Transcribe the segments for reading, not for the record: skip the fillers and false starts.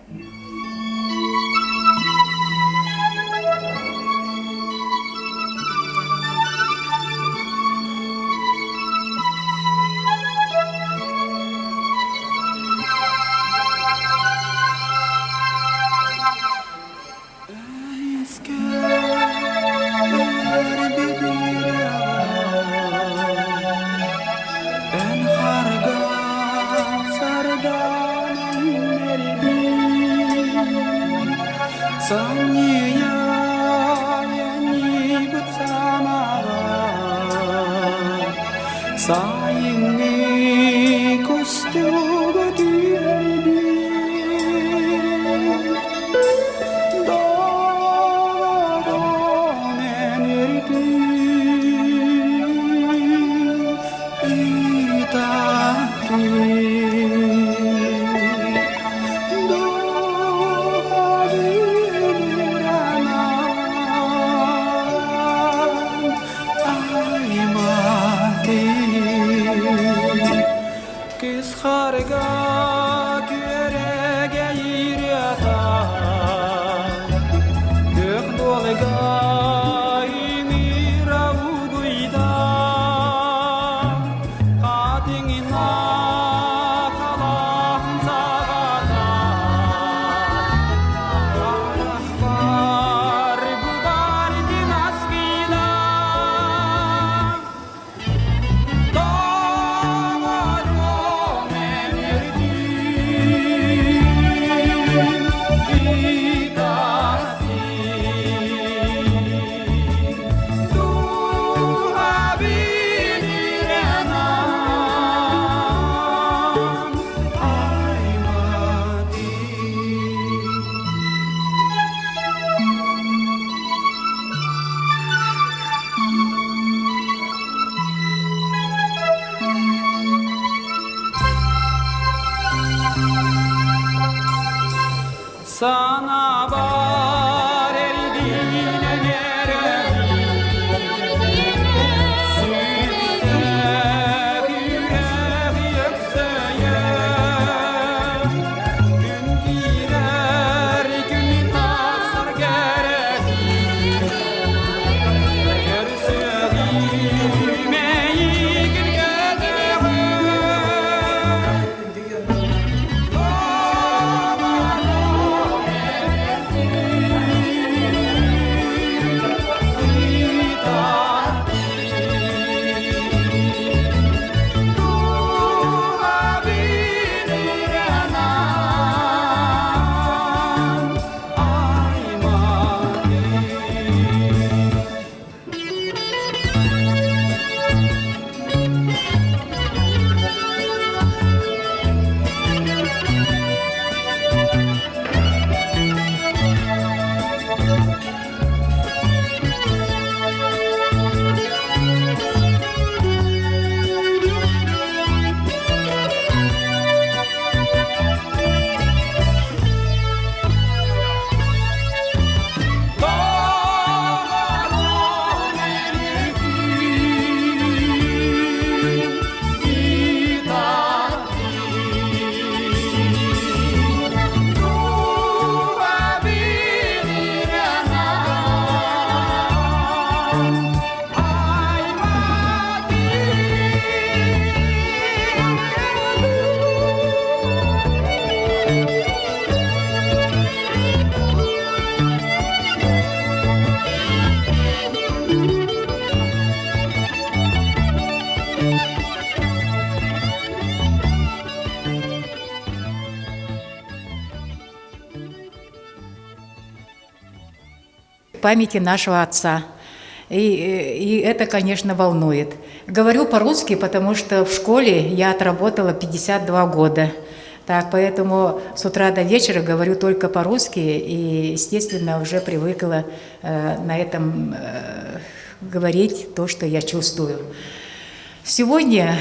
Эн харга сардаанан эрдин Санньыйа ньибыт санаҕа Сайыҥҥы кустугу түһэрдин Доҕорум эн Кыс харга күөрэгэ ириата Күөх дуолга имира угуйда Хатыҥына халаһын саҕата Харахпар бу аскыйда Доҕорум эн Sana var erdiğine Sürükle yürek yükseğe Gün girer gün taksar gerek Көрсөҕүмэйигин кэтэҕэ Памяти нашего отца. И, и это, конечно, волнует. Говорю по-русски, потому что в школе я отработала 52 года. Так, поэтому с утра до вечера говорю только по-русски и, естественно, уже привыкла э, на этом э, говорить то, что я чувствую. Сегодня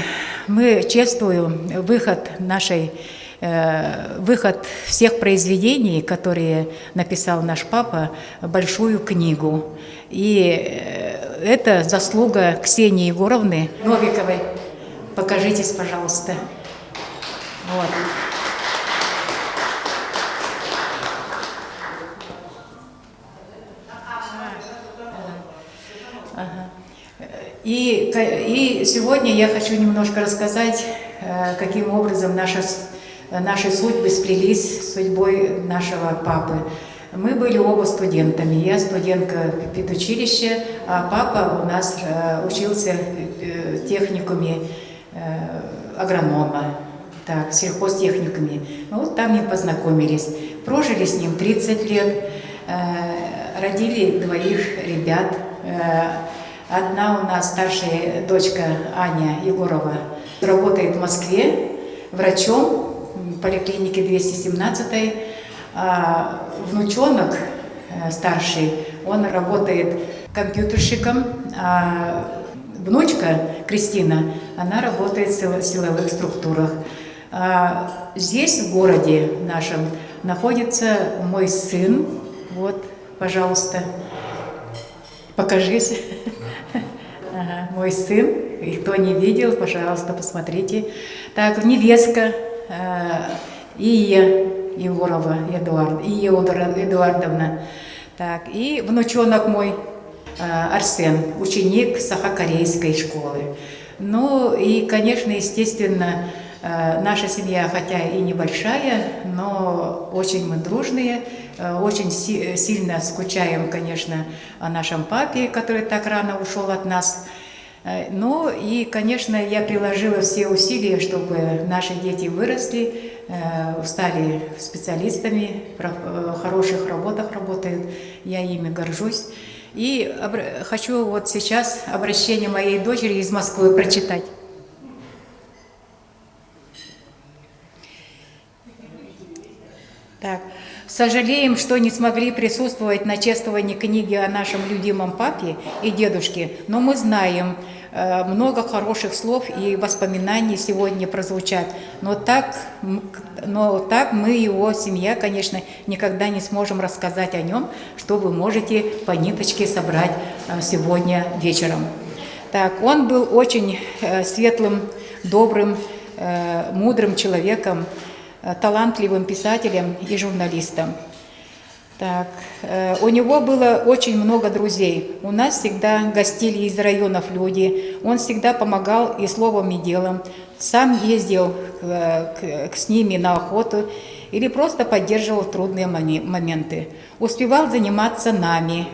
мы чествуем выход нашей э, выход всех произведений, которые написал наш папа, большую книгу. И э, это заслуга Ксении Егоровны Новиковой. Покажитесь, пожалуйста. Вот. И сегодня я хочу немножко рассказать, каким образом наши судьбы сплелись с судьбой нашего папы. Мы были оба студентами. Я студентка педучилища, а папа у нас учился в техникуме агронома, так, сельхозтехникуме. Ну, вот там и познакомились. Прожили с ним 30 лет, родили двоих ребят. Одна у нас старшая дочка Аня Егорова работает в Москве врачом в поликлинике 217. А внучонок старший, он работает компьютерщиком, а внучка Кристина, она работает в силовых структурах. А здесь, в городе нашем, находится мой сын. Вот, пожалуйста, покажись. Ага, мой сын, и кто не видел, пожалуйста, посмотрите. Так, невестка Ия Егорова Эдуард, Ия Эдуардовна. Так, и внучонок мой Арсен, ученик Сахакорейской школы. Ну и, конечно, естественно, наша семья, хотя и небольшая, но очень мы дружные, очень сильно скучаем, конечно, о нашем папе, который так рано ушел от нас. Ну и, конечно, я приложила все усилия, чтобы наши дети выросли, стали специалистами, в хороших работах работают, я ими горжусь. И хочу вот сейчас обращение моей дочери из Москвы прочитать. Так. Сожалеем, что не смогли присутствовать на чествовании книги о нашем любимом папе и дедушке, но мы знаем, много хороших слов и воспоминаний сегодня прозвучат. Но так мы, его семья, конечно, никогда не сможем рассказать о нем, что вы можете по ниточке собрать сегодня вечером. Так, он был очень светлым, добрым, мудрым человеком, талантливым писателем и журналистом. Так, у него было очень много друзей. У нас всегда гостили из районов люди. Он всегда помогал и словом, и делом. Сам ездил с ними на охоту или просто поддерживал трудные моменты. Успевал заниматься нами,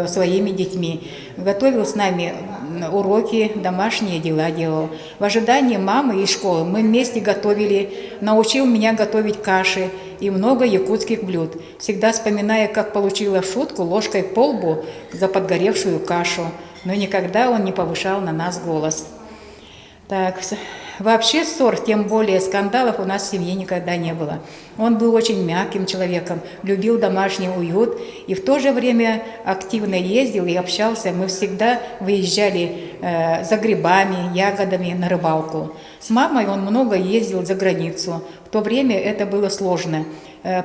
своими детьми. Готовил с нами уроки, домашние дела делал. В ожидании мамы из школы мы вместе готовили, научил меня готовить каши и много якутских блюд. Всегда вспоминая, как получила в шутку ложкой по лбу за подгоревшую кашу. Но никогда он не повышал на нас голос. Так, вообще ссор, тем более скандалов у нас в семье никогда не было. Он был очень мягким человеком, любил домашний уют и в то же время активно ездил и общался. Мы всегда выезжали за грибами, ягодами на рыбалку. С мамой он много ездил за границу. В то время это было сложно.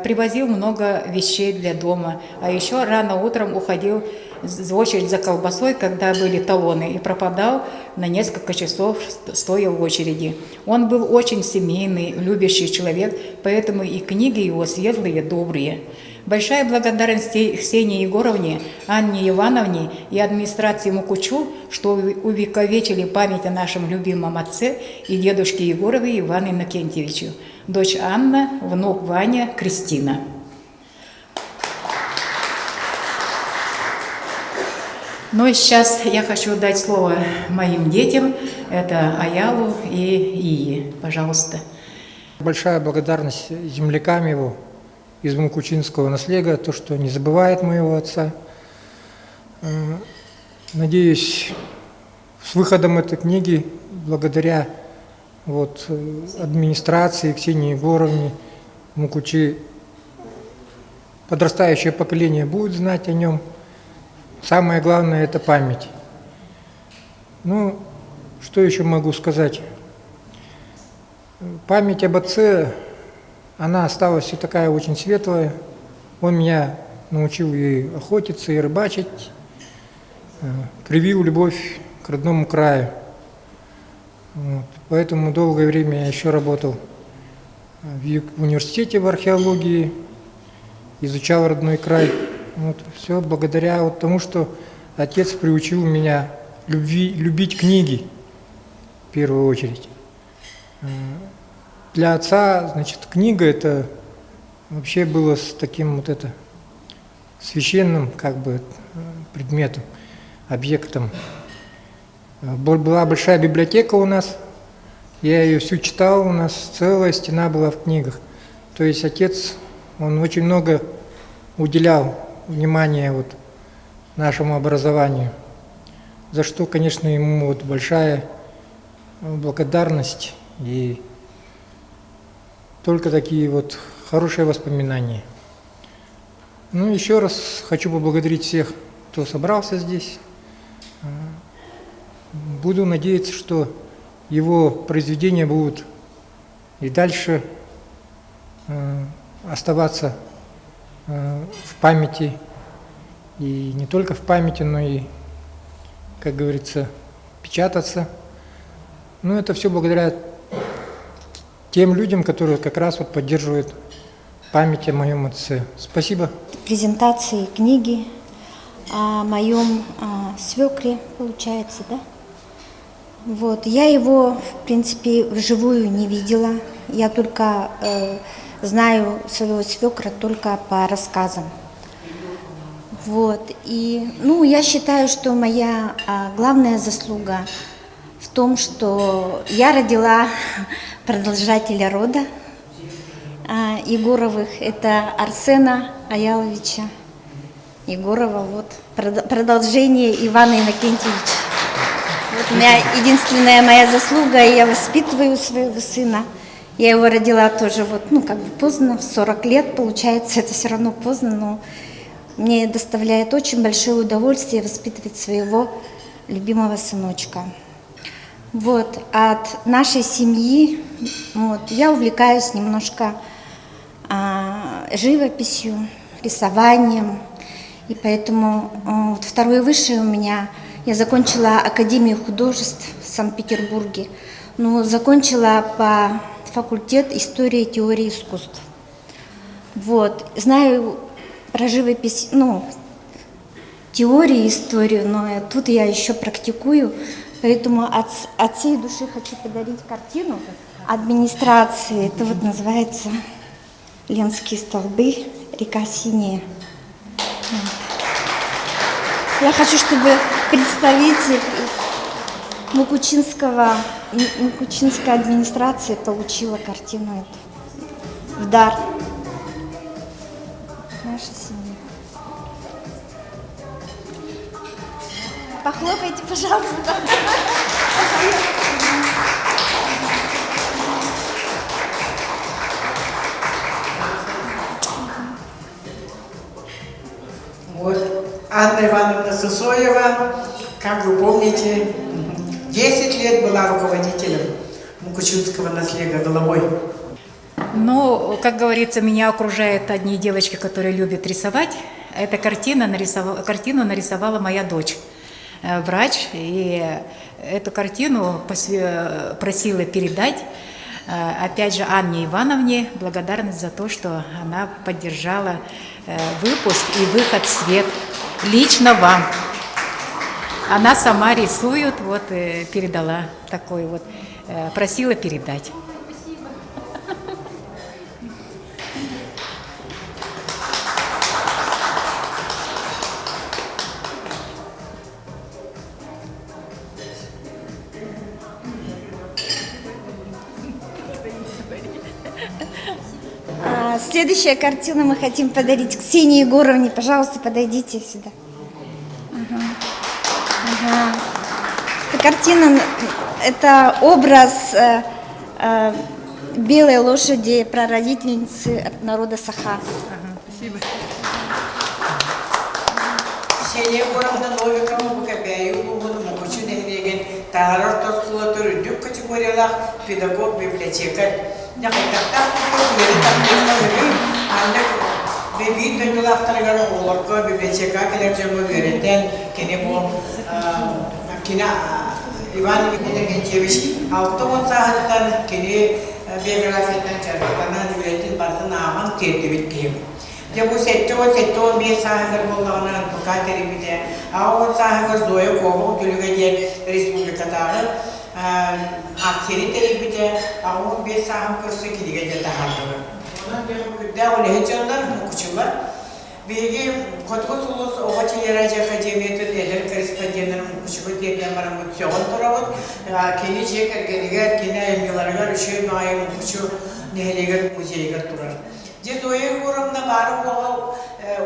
Привозил много вещей для дома. А еще рано утром уходил в очередь за колбасой, когда были талоны, и пропадал на несколько часов, стоя в очереди. Он был очень семейный, любящий человек, поэтому и книги его светлые, добрые. Большая благодарность Ксении Егоровне, Анне Ивановне и администрации Мукучу, что увековечили память о нашем любимом отце и дедушке Егорове Ивану Иннокентьевичу. Дочь Анна, внук Ваня, Кристина. Ну и сейчас я хочу дать слово моим детям. Это Аялу и Ии. Пожалуйста. Большая благодарность землякам его из Мукучинского наслега, то, что не забывает моего отца. Надеюсь, с выходом этой книги, благодаря вот, администрации Ксении Егоровне, Мукучи, подрастающее поколение будет знать о нем. Самое главное – это память. Ну, что еще могу сказать? Память об отце, она осталась все такая очень светлая. Он меня научил и охотиться, и рыбачить, привил любовь к родному краю. Вот. Поэтому долгое время я еще работал в университете в археологии, изучал родной край. Вот. Все благодаря вот тому, что отец приучил меня любви, любить книги в первую очередь. Для отца, значит, книга это вообще было с таким вот это священным как бы предметом, объектом. Была большая библиотека у нас, я ее всю читал, у нас целая стена была в книгах. То есть отец, он очень много уделял внимания вот нашему образованию, за что, конечно, ему вот большая благодарность и только такие вот хорошие воспоминания. Ну, еще раз хочу поблагодарить всех, кто собрался здесь. Буду надеяться, что его произведения будут и дальше оставаться в памяти, и не только в памяти, но и, как говорится, печататься. Ну, это все благодаря тем людям, которые как раз вот поддерживают память о моем отце. Спасибо. Презентации книги о моем свекре, получается, да? Вот, я его, в принципе, вживую не видела. Я только знаю своего свекра только по рассказам. Вот, и, ну, я считаю, что моя главная заслуга в том, что я родила продолжателя рода Егоровых, это Арсена Аяловича Егорова, вот, продолжение Ивана Иннокентьевича. Вот у меня единственная моя заслуга, я воспитываю своего сына. Я его родила тоже вот, ну, как бы поздно, в 40 лет, получается, это все равно поздно, но мне доставляет очень большое удовольствие воспитывать своего любимого сыночка. Вот, от нашей семьи, вот, я увлекаюсь немножко живописью, рисованием, и поэтому вот второе высшее у меня, я закончила Академию художеств в Санкт-Петербурге, но закончила по факультет истории и теории искусств. Вот, знаю про живопись, ну, теорию, историю, но тут я еще практикую, поэтому от всей души хочу подарить картину администрации. Это вот называется «Ленские столбы, река Синяя». Вот. Я хочу, чтобы представитель Мукучинской администрации получила картину эту в дар нашей семьи. Похлопайте, пожалуйста. Вот. Анна Ивановна Сысоева, как вы помните, 10 лет была руководителем Мукучинского наслега головой. Ну, как говорится, меня окружают одни девочки, которые любят рисовать. Эта картина картину нарисовала моя дочь, врач, и эту картину просила передать, опять же, Анне Ивановне благодарность за то, что она поддержала выпуск и выход в свет лично вам. Она сама рисует, вот передала такой вот, просила передать. Следующая картина мы хотим подарить Ксении Егоровне. Пожалуйста, подойдите сюда. Ага. Ага. Эта картина, это образ белой лошади прародительницы от народа Саха. Ага, спасибо. Ксения Егоровна Новикова бу Кэбээйи улууһун Мукучу нэһилиэгин таҥара орто оскуолатын үрдүк категориялаах педагог-библиотекарь. Дьэ хайдахтаах курдук үлэни таптыахха сөбүй? Маннык биир дойдулаахтарыгар оҕолорго библиотекаҕа кэлэр дьоҥҥо үөрэтэн, кини бу кини Иван Иннокентьевич 60 сааһыттан кини биографиятынан дьарыктанан үлэтин барытын ааҕан тиэрдибит киһи. Дьэ бу 70-75 сааһыгар буоллаҕына НПК тэрийбитэ. 80 сааһыгар Зоя Куобах Үтүлүгэ диэн республикатааҕы акцияны тэрийбитэ. 85 сааһын көрсө кинигэ дьэ таһаардылар. Онон дьэ күүрдээх үлэһит дьоннор, мукучулар. Биһиги Хотугу сулус оҕо телерадио академиятын эдэр корреспонденнарын Мукучуга тиэрдэн бараммыт сөҕөн турабыт. Кини дьиэ кэргэнигэр, кини айымньыларыгар үчүгэй баҕайы Мукучу нэһилиэгэр музейыгар турар. Дьэ Зоя Егоровна баара-суоҕа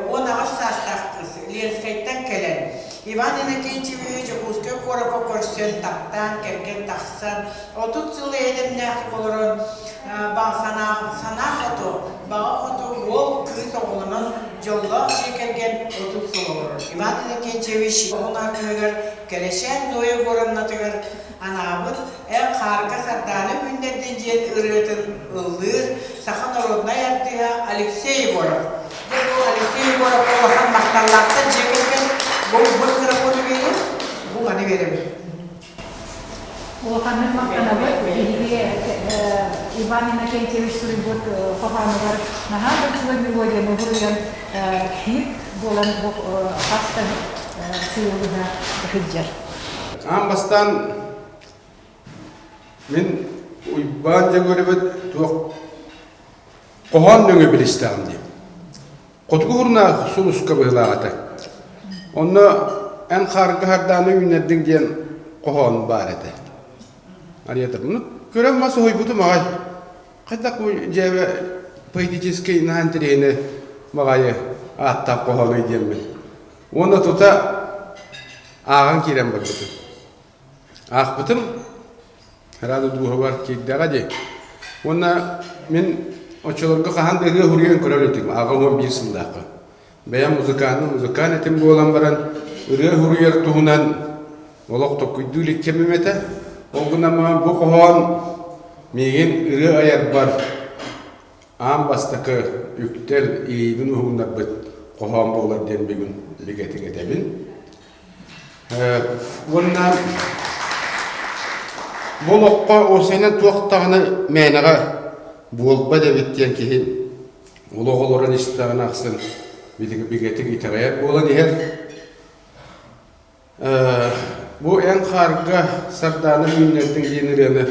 18 саастаах кыыс Ленскэйтэн кэлэн, Иван Иннокентьевиһы Дьокуускай куоракка көрсөн, таптаан, кэргэн тахсан, 30 сыл эйэлэмнээхтик олорон, санаа, санаа хоту, баҕа хоту уол, кыыс оҕолонон дьоллоох дьиэ кэргэн 30 сыл олорор. Иван Иннокентьевич оҕон аргыһыгар Кэрэчээн Зоя Егоровнатыгар анаабыт Эн хаарга сардаана үүннэрдин диэн ырыатын ыллыыр саха народнай артыыһа Алексей Егоров. Дьэ бу Алексей Егоров улахан махталлаахтар дьиэ кэргэн бу бу микрофону биэрин, бу маны биэрэбин. Улаханнык махтанабыт. Биһиги Иван Иннокентьевич суруйбут хоһоонугар наһаа да үчүгэй мелодияны уһуруйан хит буолан бу хас да сыылыһа сылдьар. Аан бастаан мин Уйбаан Дьөгүөрэбит туох хоһоон нөҥүө билистэҕим дии. Хотугу уһурнаах сулуска быһыылаах этэ. Онно эн хаарга хардааны үүннэрдиҥ диэн хоһоон баар этэ. Ариятар, ну көрөн мас уһуйбутум аҕай. Хайдах бу дьиэбэ поэтическай наһаа интэриэһинэй баҕайы ааттаах хоһоонуй диэммин. Уонна тута ааҕан киирэн барбытым. Аахпытым Рада дууһабар киирдэҕэ дии. Уонна мин оччолорго хаһан да ырыа суруйан көрөр этим, 81 сыллаахха. Бэйэм музыканы музыкант этим буолан баран, ырыа суруйар туһунан олох толкуйдуу илик кэмим этэ. Ол гынан бу хоһоон миигин ырыа айарбар аан бастакы үктэл иэйиибин уһугуннарбыт хоһоон буолар диэн бүгүн бигэтик этэбин. Уонна бу олоххо уопсайынан туох даҕаны мээнэҕэ буолбат эбит диэн киһи олох олорон истэҕин ахсын бигэтик итэҕэйэр буолан иһэр. Бу эн хаарга сардаана үүннэрдиҥ диэн ырыаны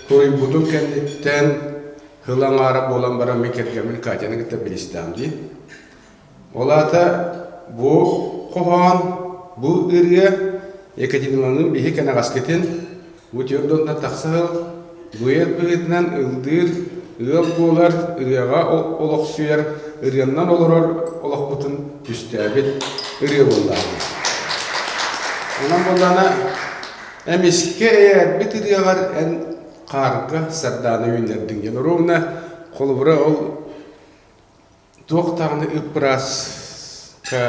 суруйбутум кэнниттэн сыл аҥаара буолан баран мин кэргэммин Катяны кытта билистэҕим дии. Ол аата бу хоһоон, бу ырыа Екатериналыын биһи кэнэҕэскитин бу түөрт уонтан тахса сыл дуэт быһыытынан ыллыыр, ыал буолар, ырыаҕа олохсуйар, ырыаннан олорор олохпутун түстээбит ырыа буоллаҕа. Онон буоллаҕына эмискэ эйээрбит ырыаҕар эн хаарга сардаана үүннэрдиҥ диэн ровно холобура ол Туох даҕаны ып-ырааска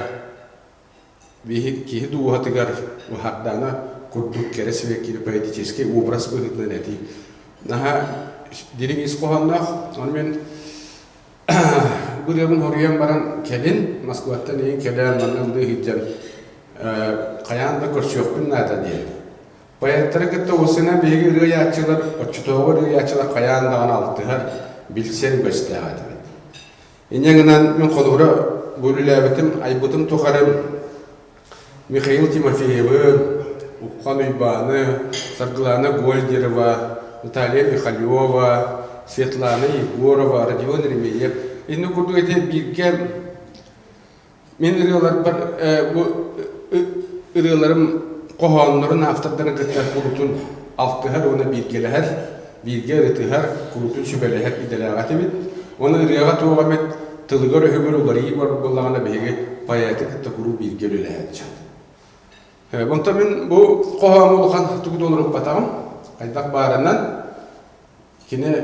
биһи киһи дууһатыгар уһаардаана курдук кэрэ сибэккини поэтический образ быһыытынан этии наһаа дириҥ ис хоһоонноох. Ону мин бу ырыабын хоруйан баран кэлин Москваттан иһин кэлэн манна ыллыы сылдьан хайаан да көрсүөхпүн наада диэн Поэттары кытта уопсайынан биһиги ырыайааччылар, оччотооҕу ырыайааччылар хайаан даҕаны алтыһар, билсэр үгэстээх этибит. Инньэ гынан мин холобура бу үлэлээбитим, айбытым тухары Михаил Тимофеевы, Уххан Уйбааны, Саргылана Гольдерова, Наталья Михалева, Светлана Егорова, Родион Еремеев инник курдук ити бииргэ Мин ырыаларбар бу ырыаларым хоһооннорун автордарын кытта куруутун алтыһар уонна бииргэлэһэр, бииргэ ырытыһар, куруутун сүбэлэһэр идэлээх этибит. Уонна ырыаҕа туох эмит тылыгар-өһүгэр уларыйыы бар буоллаҕына биһиги поэты кытта куруук бииргэ үлэлэһээччи. Онтон мин бу хоһоону улахан тугу да уларыппатаҕым. Хайдах баарынан Кини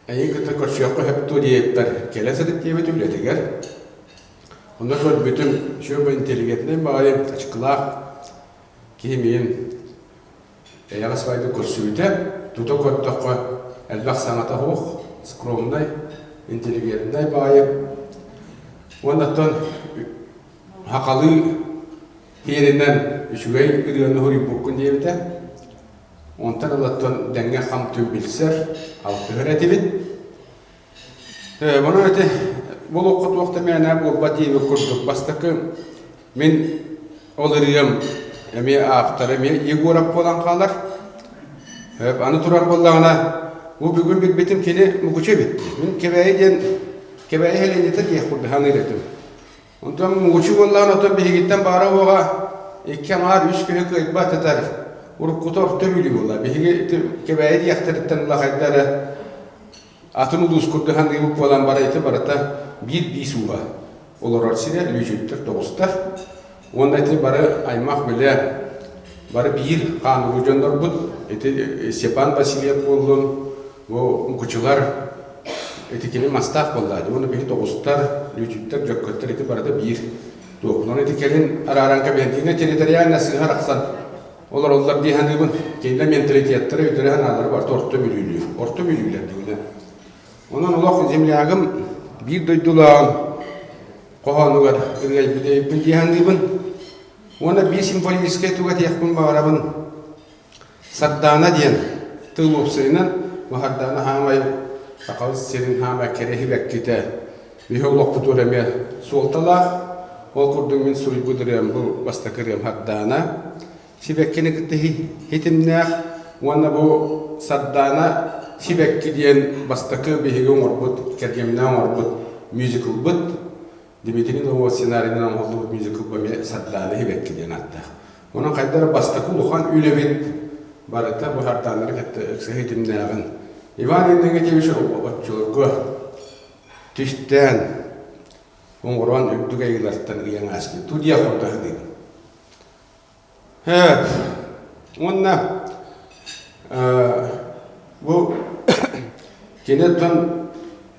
эйигин кытта көрсүөххэ сөп дуо диэбиппэр кэлэ сырыт диэбит үлэтигэр. Онно көрбүтүм, үчүгэй интеллигентнэй баҕайы ачыкылаах киһи миигин эйэҕэс баҕайытык көрсүбүтэ. Тута көрдөххө элбэх саҥата суох, скромнай, интеллигентнэй баҕайы. Уонна оттон сахалыы тиэринэн үчүгэй ырыаны суруйбуккун диэбитэ. Онтон ылаттан дэҥҥэ хам-түм билсэр, алтыһар этибит. Онон ити Бу олоххо туох да мээнэ буолбат диэбит курдук бастакы мин ол ырыам эмиэ ааптара эмиэ Егоров буолан хаалар. Аны турар буоллаҕына, бу бүгүн билбитим кини Мукучу эбит. Мин Кэбээйи диэн Кэбээйи сэлиэнньэтэ диэх курдук саныыр этим. Онтон Мукучу буоллаҕына, оттон биһигиттэн баара-суоҕа икки аҥаар үс көһү кыайбат этэр. Уруккута орто Бүлүү буолла. Биһиги Кэбээйи диэхтэриттэн ыла хайда эрэ атын улуус курдук саныыбыт буолан бара ити барыта биир биис ууга олорор сирэ Лүүчүттэр тоҕустар. Уонна ити бары аймах билэ бары биир хаан дьоннорбут ити Степан Васильев буоллун бу мукучулар ити кини мастаах буолла уонна биһи тоҕустар Лүүчүттэр Дьөккөттөр ити барыта биир туохунан ити кэлин арааран кэбиһэн территориально сыыһа арахсан олороллор дии саныыбын. Кинилэр менталитеттара, өйдөрө санаалара барыта орто бүлүүлүүр. Орто бүлүүлэр дигинэ. Онон олох землягым биир дойдулааҕым хоһоонугар ырыайбыт дии саныыбын. Уонна биир симфоническай тугу этиэхпин баҕарабын. Сардаана диэн тыл уопсайынан бу Сардаана хаамай Сахабыт сирин хаамай кэрэ сибэккитэ биһи олохпутугар эмиэ суолталаах. Ол курдук мин суруйбут ырыам бу бастакы ырыам Сардаана. Сибэккини кытта хитимнээх уонна бу Сардаана сибэкки диэн бастакы биһиги оҥорбут, кэргэмминэн оҥорбут мюзиклбыт. Дмитрий Нового сценарийынан оҥоһуллубут мюзикл эмиэ Сардаана сибэкки диэн ааттаах. Онон хайда эрэ бастакы улахан үлэбит барыта бу Сардаананы кытта ыкса хитимнээҕин Иван Иннокентьевич оччолорго түстээн оҥорон үрдүк айыылартан ыйан ааспыт тудия курдаһыныыбын. Уонна бу киниттэн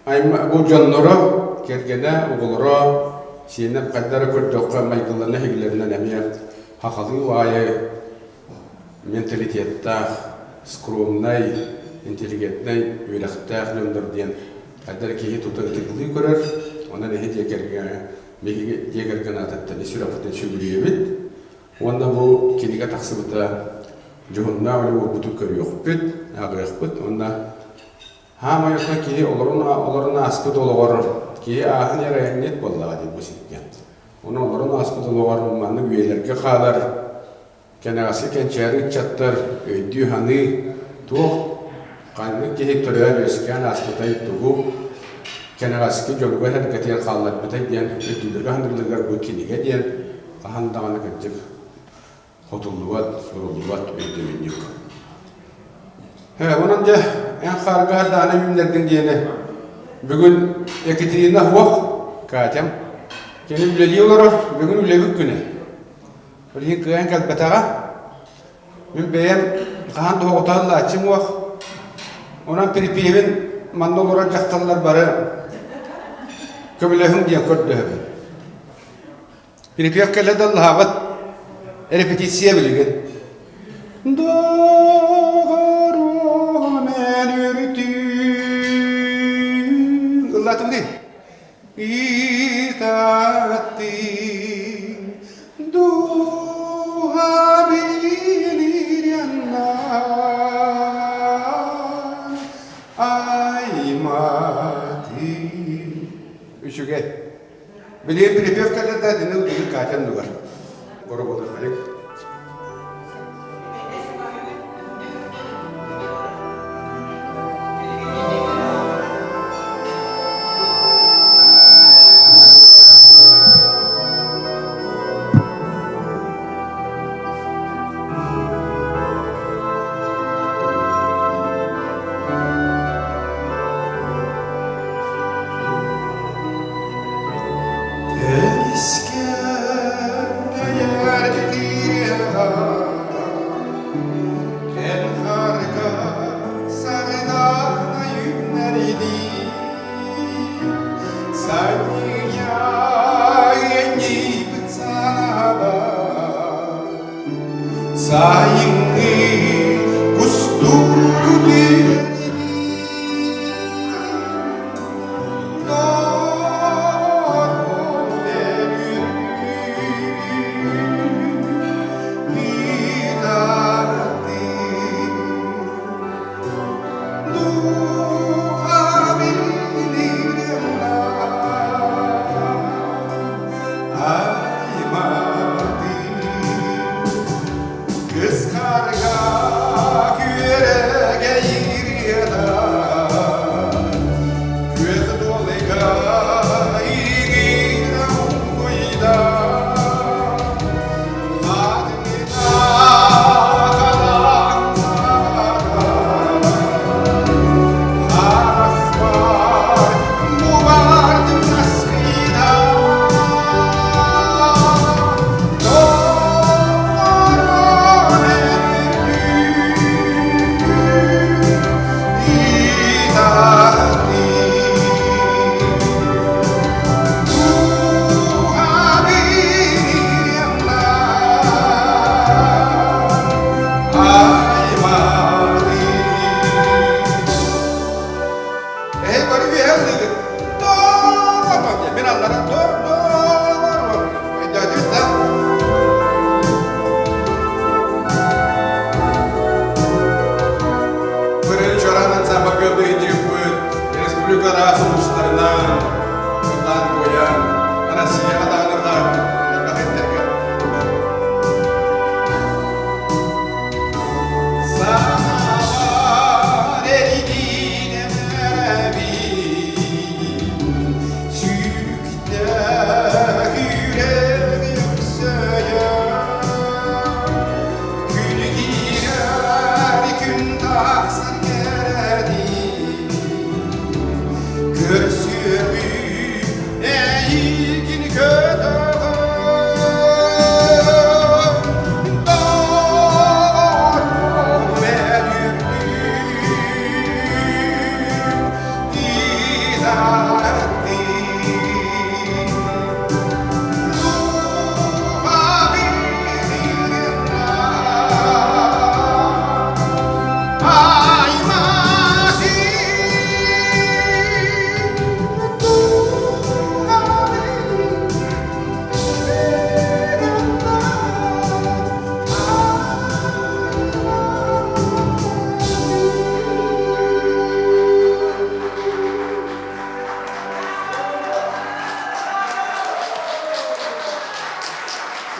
бу дьонноро, кэргэнэ, оҕолоро, сиэнэ хайдары көрдөххө майгыларына иһигилэринэн эмиэ хахалыы аайы менталитеттаах, скромнай, интеллигентнэй, үөрэхтээх дьоннор диэн хайдары киһи тута ытыгылыы көрөр. Онон эһи дьиэ кэргэҥҥэ биһиги дьиэ кэргэн аатыттан ис сүрэхпитин сүгүрүйэбит. Уонна бу кинигэ тахсыбыта дьоһуннаах үлэ буолбутун көрүөхпүт, ааҕыахпыт. Уонна хаамай киһи олорон олорон ааспыт олоҕор киһи ааһан иһэр айанньыт буоллаҕа дии бу сиргэ. Ону олорон ааспыт олоҕор маннык үйэлэргэ хаалар Кэнэҕэски кэнчээри ыччаттар өйдүү-саныы, туох, ханнык киһи төрөөн-үөскээн ааспытай, тугу кэнэҕэски дьолугар-сэргэтигэр хаалларбытай диэн өйдүүлэргэ-саныылларыгар бу кинигэ диэн хаһан даҕаны кырдьык хотуллубат, суруллубат өйдөбүнньүк. Онон дьэ, эн хаарга даана үүннэрдиҥ диэни бүгүн Екатерина суох, Катям, кини үлэлии олорор, бүгүн үлэбит күнэ. Билигин кыайан кэлбэтэҕэ. Мин бэйэм хаһан да оҕотоон уох. Онон припевин манна олорор дьахталлар бары көмөлөһүҥ диэн көрдөһөбүн. Припев кэлэ да ыллаһаҕыт. Репетиция билигин. Доҕорум эн үрдүн Ыллаатым дии. Ытаттың дууһа айматыы Үчүгэй. Билигин припев кэллэ да итини ылдыгы Катя оннугар. Боробулуохайык. Сайыҥҥы кустугу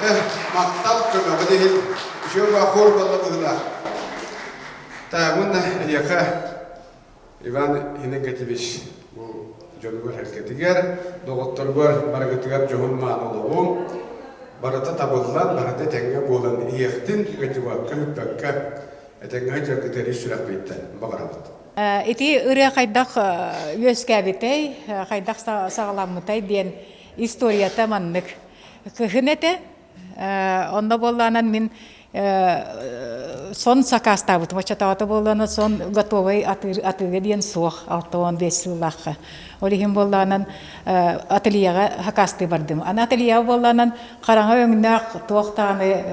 Махтал көмөҕүт иһин үчүгэй хор буолла быһыылаах. Таабын эйиэхэ Иван Иннокентьевич бу дьонугар эргэтигэр, доҕотторугар барыгытыгар дьоһун-мааны олоҕуҥ барыта табыллан, барыта этэҥҥэ буолан иһиэхтин, мотивация бүппэккэ этэҥҥэ сылдьаргытыгар ис сүрэхпиттэн баҕарабыт. Ити ырыа хайдах үөскээбитэй, хайдах саҕаламмытай диэн историята маннык. Кыһын этэ, Онно буоллаанан мин сон сакаастаабытым. Оччотооҕута буоллаана сон готовай атыыга диэн суох 65 сыллаахха. Ол иһин буоллаанан ательеҕа сакаастыы бардым. Аны ательеҕа буоллаанан хараҥа өҥнөөх туох даҕаны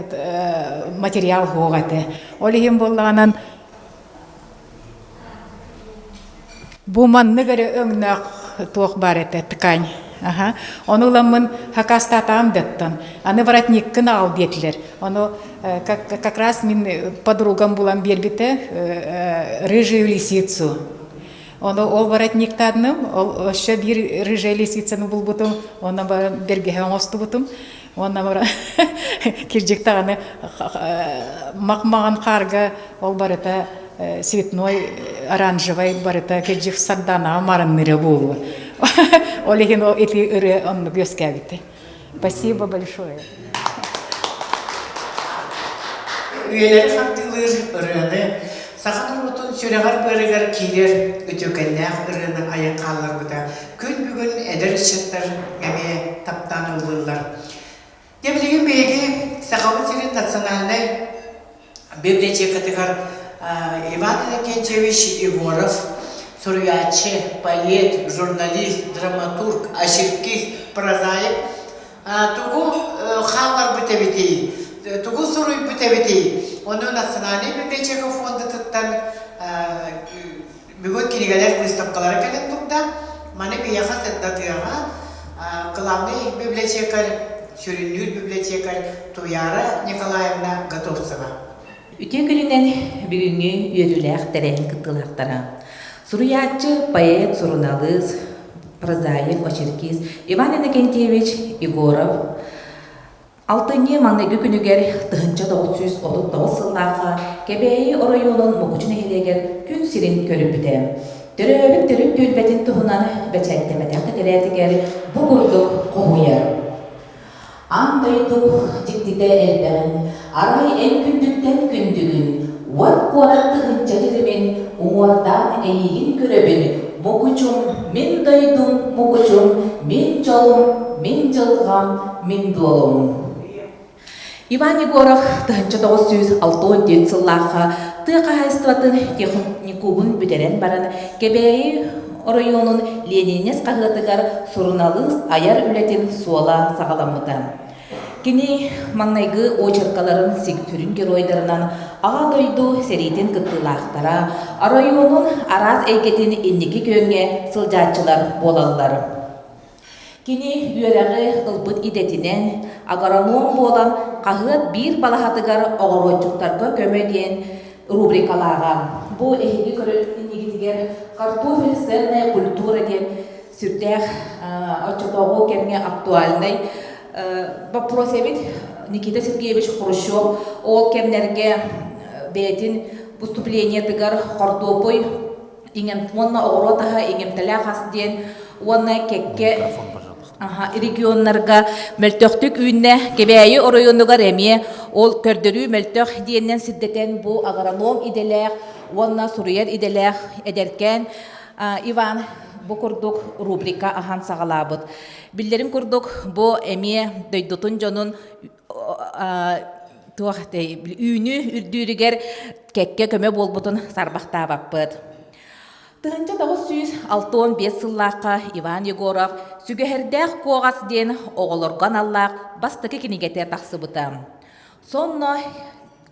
материал суох этэ. Ол иһин буоллаанан Бу маннык эрэ өҥнөөх туох баар этэ ткань. Аха. Ону ыламмын хакастаатаҕым даттан. Аны воротниккын аҕал диэтилэр. Ону как, как раз мин подругам булан биэрбитэ рыжую лисицу. Ону ол воротниктаадным, ол өссө биир рыжая лисицаны булбутум, онно баран бэргэһэ оҥостубутум. Уонна бара кирдьик даҕаны мах-маҕан хаарга ол барыта цветной оранжевай барыта кирдьик сардаанаҕа марынныра буолуо. Ол иһин ол ити ырыа оннук үөскээбитэ. Спасибо большое. Үйэлэри хардыылыыр ырыаны саха норуотун сүрэҕэр-быарыгар киирэр үтүөкэннээх ырыаны айан хаалларбыта күн бүгүн эдэр ыччаттар эмиэ таптаан ыллыыллар. Дьэ билигин биһиги Сахабыт сирин национальнай библиотекатыгар Иван Иннокентьевич Егоров суруйааччы, поэт, журналист, драматург, очеркист, прозаик тугу хаалларбыт эбитий, тугу суруйбут эбитий? Ону Национальнай библиотека фондатыттан Бүгүн кинигэлэр быыстапкалара кэлэн турда. Маны биһиэхэ сырдатыаҕа главный библиотекарь, сүрүннүүр библиотекарь Туяра Николаевна Готовцева. Үтүө күнүнэн бүгүҥҥү үөрүүлээх тэрээһин кыттыылаахтара. Суруйааччы, поэт, суруналыыс, прозаик, очеркист Иван Иннокентьевич Егоров Алтынньы маҥнайгы күнүгэр 1939 сыллаахха Кэбээйи оройуонун Мукучу нэһилиэгэр күн сирин көрүппүтэ. Төрөөбүт төрүт түөлбэтин туһунан бэчээттэмэтэх тэтэрээтигэр бу курдук хоһуйар. Аан дойду дьиктитэ элбэҕин, арай эн күндүттэн күндүгүн, уот куорат тыһыынча дьиримин уҥуордаан эйигин көрөбүн, Мукучум, мин дойдум, Мукучум, мин дьолум, мин дьылҕам, мин дуолум. Иван Егоров 1964 сыллаахха тыа хаһаайыстыбатын техникумун бүтэрэн баран Кэбээйи оройуонун Ленинец хаһыатыгар суруналыыс айар үлэтин суола саҕаламмыта. Кини маҥнайгы очеркаларын сүрүн геройдарынан Аҕа дойду сэриитин кыттыылаахтара, оройуонун араас эйгэтин инники күөҥҥэ сылдьааччылар буолаллар. Кини үөрэҕи ылбыт идэтинэн агроном буолан хаһыат биир балаһатыгар оҕуруотчуттарга көмө диэн рубрикалааҕа. Бу эһиги көрөр иннигитигэр «Картофель ценная культура» диэн сүрдээх оччотооҕу кэмҥэ актуальнай вопрос эбит. Никита Сергеевич Хрущев ол кэмнэргэ бэйэтин выступлениетыгар хортуопуй уонна оҕуруот аһа иҥэмтэлээх ас диэн уонна кэккэ регионнарга мөлтөхтүк үүннэ. Кэбээйи оройуонугар эмиэ ол көрдөрүү мөлтөх диэннэн сирдэтэн бу агроном идэлээх уонна суруйар идэлээх эдэркээн Иван бу курдук рубрика аһан саҕалаабыт. Биллэрин курдук, бу эмиэ дойдутун дьонун туох үүнүү үрдүүрүгэр кэккэ көмө буолбутун сарбахтаабаппыт. 1965 сыллаахха Иван Егоров «Сүгэһэрдээх куоҕас» диэн оҕолорго аналлаах бастакы кинигэтэ тахсыбыта. Сонно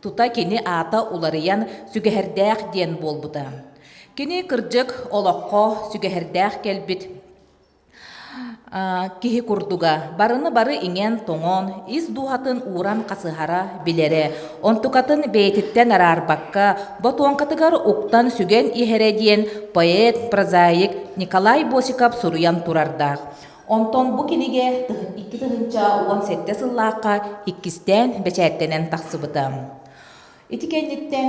тута кини аата уларыйан «Сүгэһэрдээх» диэн буолбута. Кини кырдьык олоххо сүгэһэрдээх кэлбит киһи курдуга барыны бары иҥэн-тоҥон, ис дууһатын ууран хасыһара билэрэ, онтукатын бэйэтиттэн араарбакка, ботуоҥкатыгар уктан сүгэн иһэрэ диэн поэт, прозаик Николай Босиков суруйан турардаах. Онтон бу кинигэ 2017 сыллаахха иккистээн бэчээттэнэн тахсыбыта. Ити кэнниттэн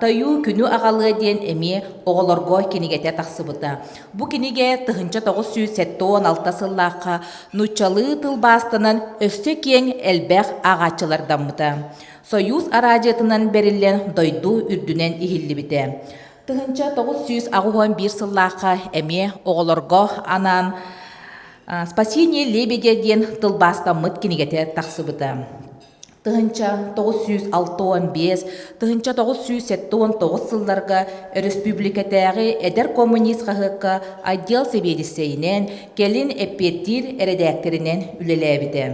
Тойуу күнү аҕалыа диэн эмиэ оҕолорго кинигэтэ тахсыбыта. Бу кинигэ 1976 сыллаахха нууччалыы тылбаастанан өссө киэҥ элбэх ааҕааччылардаммыта. Союз араадьыйатынан бэриллэн дойду үрдүнэн иһиллибитэ. 1981 сыллаахха эмиэ оҕолорго анаан «Спасение лебедя» диэн тылбаастаммыт кинигэтэ тахсыбыта. 1965, 1979 сылларга өрөспүүбүлүкэтээҕи Эдэр коммунист хаһыакка отдел сэбиэдиссэйинэн, кэлин эппиэттиир эрэдээктэринэн үлэлээбитэ.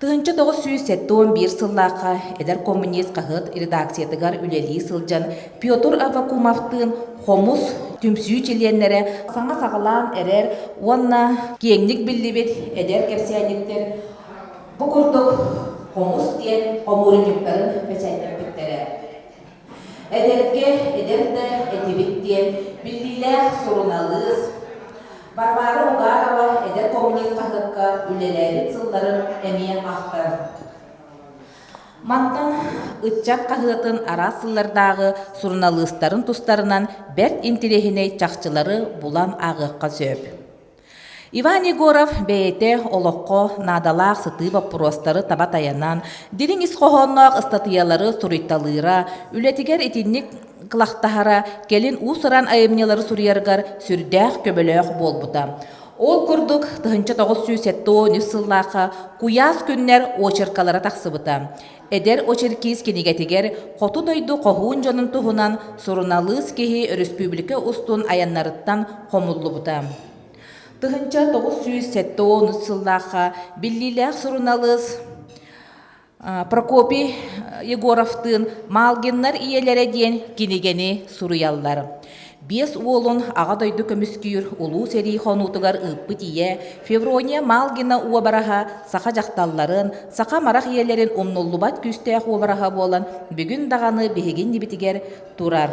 1971 сыллаахха Эдэр коммунист хаһыат редакциятыгар үлэлии сылдьан Петр Аввакумовтыын Хомус түмсүү чилиэннэрэ саҥа саҕалаан эрэр уонна киэҥник биллибит эдэр кэпсээнньиттэр Бу курдук хомус диэн хомуурунньуктарын бэчээттэппиттэрэ. Эдэргэ эдэр да этибит диэн биллиилээх суруналыыс Варвара Угарова эдэр коммунист хаһыакка үлэлээбит сылларын эмиэ ахтар. Мантан ыччат хаһыатын араас сыллардааҕы суруналыыстарын тустарынан бэрт интэриэһинэй чахчылары булан ааҕыахха сөп. Иван Егоров бэйэтэ олоххо наадалаах сытыы боппуруостары таба тайанан, дириҥ ис хоһоонноох ыстатыйалары суруйталыыра, үлэтигэр итинник кылахтаһара кэлин уус-уран айымньылары суруйарыгар сүрдээх көмөлөөх буолбута. Ол курдук, 1973 сыллаахха «Куйаас күннэр» очеркалара тахсыбыта. Эдэр очеркист кинигэтигэр хоту дойду хоһуун дьонун туһунан суруналыыс киһи өрөспүүбүлүкэ устун айаннарыттан хомуллубута. 1970 сыллаахха биллиилээх суруналыыс Прокопий Егоровтыын «Малгиннар ийэлэрэ» диэн кинигэни суруйаллар. Биэс уолун Аҕа дойду көмүскүүр Улуу сэрии хонуутугар ыыппыт ийэ Феврония Малгина уобараһа саха дьахталларын, саха марах ийэлэрин умнуллубат күүстээх уобараһа буолан бүгүн даҕаны биһиги иннибитигэр турар.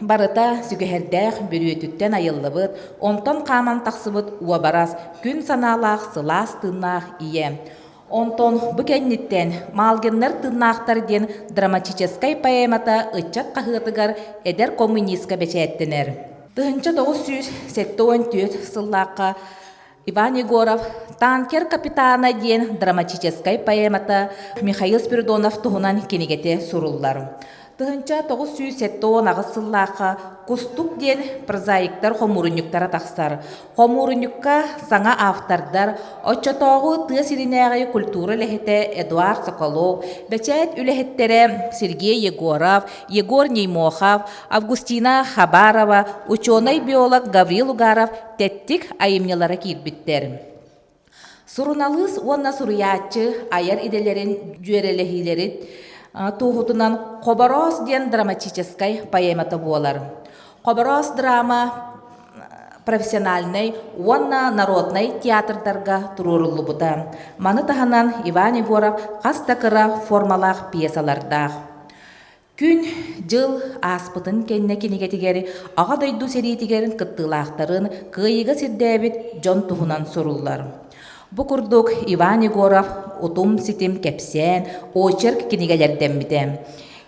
Барыта сүгэһэрдээх бүрүөтүттэн айыллыбыт, онтон хааман тахсыбыт уобарас, күн санаалаах сылаас тыыннаах ийэ. Онтон бу кэнниттэн «Малгиннар тыыннаахтар» диэн драматическай поэмата ыччат хаһыатыгар «Эдэр коммунистка» бэчээттэнэр. 1974 сыллаахха Иван Егоров «Танкер капитана» диэн драматическай поэмата Михаил Спиридонов туһунан кинигэтэ суруллар. 1978 сыллаахха «Кустук» диэн прозаиктар хомуурунньуктара тахсар. Хомуурунньукка саҥа автордар, оччотооҕу тыа сиринээҕи культура үлэһитэ Эдуард Соколов, бэчээт үлэһиттэрэ Сергей Егоров, Егор Неймохов, Августина Хабарова, учуонай-биолог Гаврил Угаров тэттик айымньылара киирбиттэр. Суруналыыс уонна суруйааччы айар идэлэрин дьүөрэлэһиилэрин туоһутунан «Хобороос» диэн драматическай поэмата буолар. Хобороос драма профессиональнай уонна народнай театрдарга туруоруллубута. Маны таһынан Иван Егоров хас да кыра формалаах пьесалардаах. Күн, дьыл ааспытын кэннэ кинигэтигэр Аҕа дойду сэриитигэр кыттыылаахтарын кыайыыга сирдээбит дьон туһунан суруллар. Бу курдук Иван Егоров утум-ситим кэпсээн, очерк кинигэлэрдэммитэ.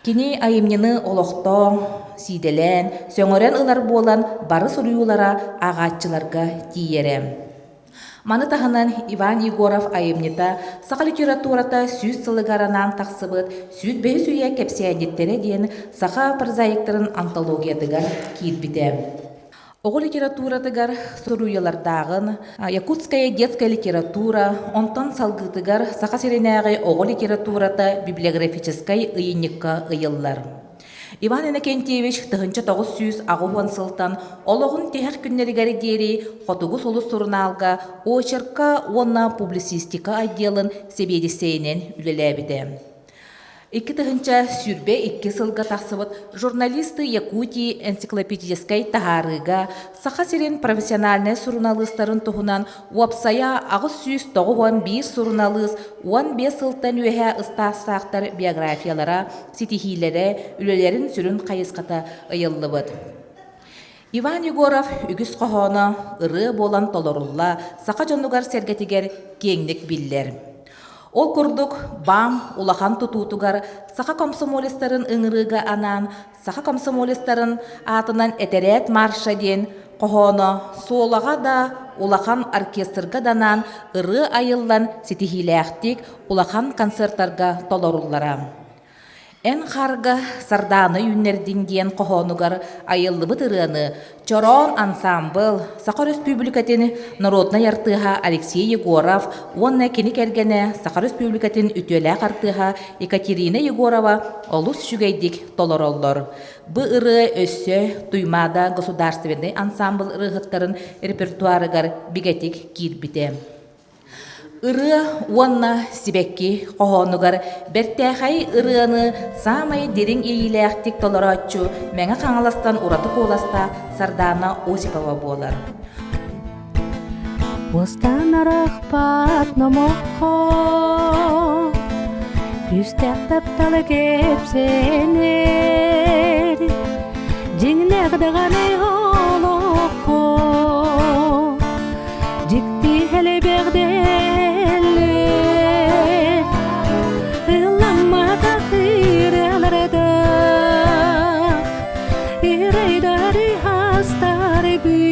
Кини айымньыны олохтоон, сиидэлээн, сөҥөрөн ылар буолан бары суруйуулара ааҕааччыларга тиийэрэ. Маны таһынан Иван Егоров айымньыта саха литературата 100 сылыгар анаан тахсыбыт 105 үйэ кэпсээнньиттэрэ диэн саха прозаиктарын антологиятыгар киирбитэ. Оҕо литературатыгар суруйалардааҕын Якутская детская литература, онтон салгыытыгар Саха сиринээҕи оҕо литературата библиографическай ыйынньыкка ыйыллар. Иван Иннокентьевич 1980 сылтан олоҕун тиһэх күннэригэр диэри Хотугу сулус сурунаалга очерка уонна публицистика отделын сэбиэдиссэйинэн үлэлээбитэ. 2022 сылга тахсыбыт «Журналисты Якутии» энциклопедическай таһаарыыга Саха сирин профессиональнай суруналыыстарын туһунан уопсайа 891 суруналыыс 15 сылтан үөһээ ыстаастаахтар биографиялара, ситиһиилэрэ, үлэлэрин сүрүн хайысхата ыйыллыбыт. Иван Егоров үгүс хоһооно ырыа буолан толорулла саха дьонугар-сэргэтигэр киэҥник биллэр. Ол курдук, БАМ улахан тутуутугар саха комсомолецтарын ыҥырыыга анаан саха комсомолецтарын аатынан этэрээт марша диэн хоһооно суолаҕа да, улахан оркестрга да анаан ырыа айыллан ситиһиилээхтик улахан концертарга толоруллара. Эн харга Сардаана үүннэрдиҥ диэн хоһоонугар айыллыбыт ырыаны Чороон ансаамбыл, Саха Өрөспүүбүлүкэтин народнай артыыһа Алексей Егоров уонна кини кэргэнэ Саха Өрөспүүбүлүкэтин үтүөлээх артыыһа Екатерина Егорова олус үчүгэйдик толороллор. Бу ырыа өссө Туймаада государственнай ансаамбыл ырыаһыттарын репертуарыгар бигэтик киирбитэ. Ырыа уонна сибэкки хоһоонугар бэртээхэй ырыаны саамай дириҥ иэйиилээхтик толорооччу Мэҥэ Хаҥаластан ураты куоластаах Сардаана Осипова буолар. Уостан арахпат номоххо Күүстээх тапталы кэпсэнэр Дьиҥнээх даҕаны олоххо Дьикти элбэҕдэллэр Ылламматах ырыаларда Ырайдары астарбын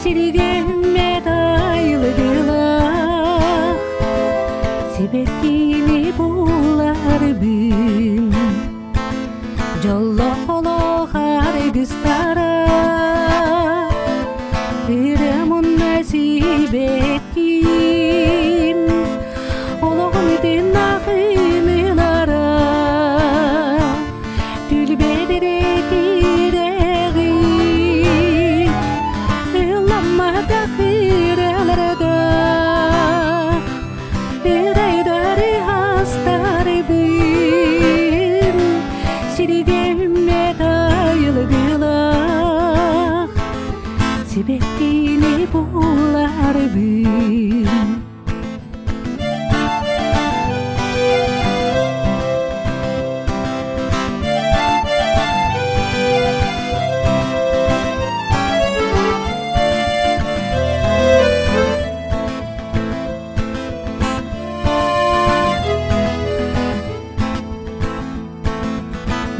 Сиргэммэт айылгылах Сибэккини буларбын Дьоллоох олох аргыстара Ырыам сибэкким Олоҕум тыыннаахын ылара Түлбэдэрэ тирэҕи Ылламматах ырыаларда Ырайдары астарбын Сиргэммэт айылгылах Сибэккини буларбын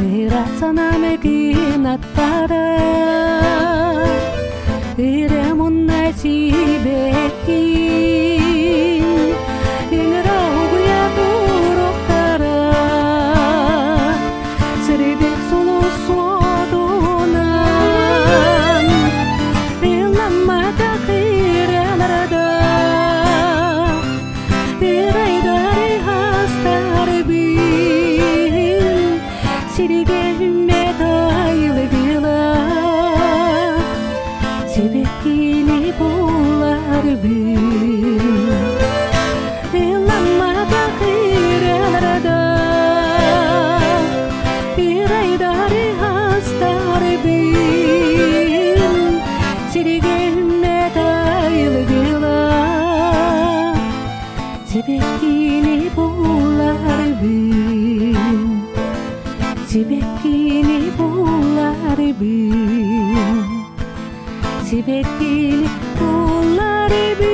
Ыра санаам кынаттара Ырам мунна сибэккин Ыҥыра угуйа туруктара Сырдык сулус суотунан Ыламматах ыраларда Ырайдары астарбын Сиригэ үммэт айылгылах Сибэккини буларбын Ыламматах ыраларда Ырайдары астарбын Сиригэ үммэт айылгылах Сибэккини буларбын Сибэккини буларбын Сибэккини буларбын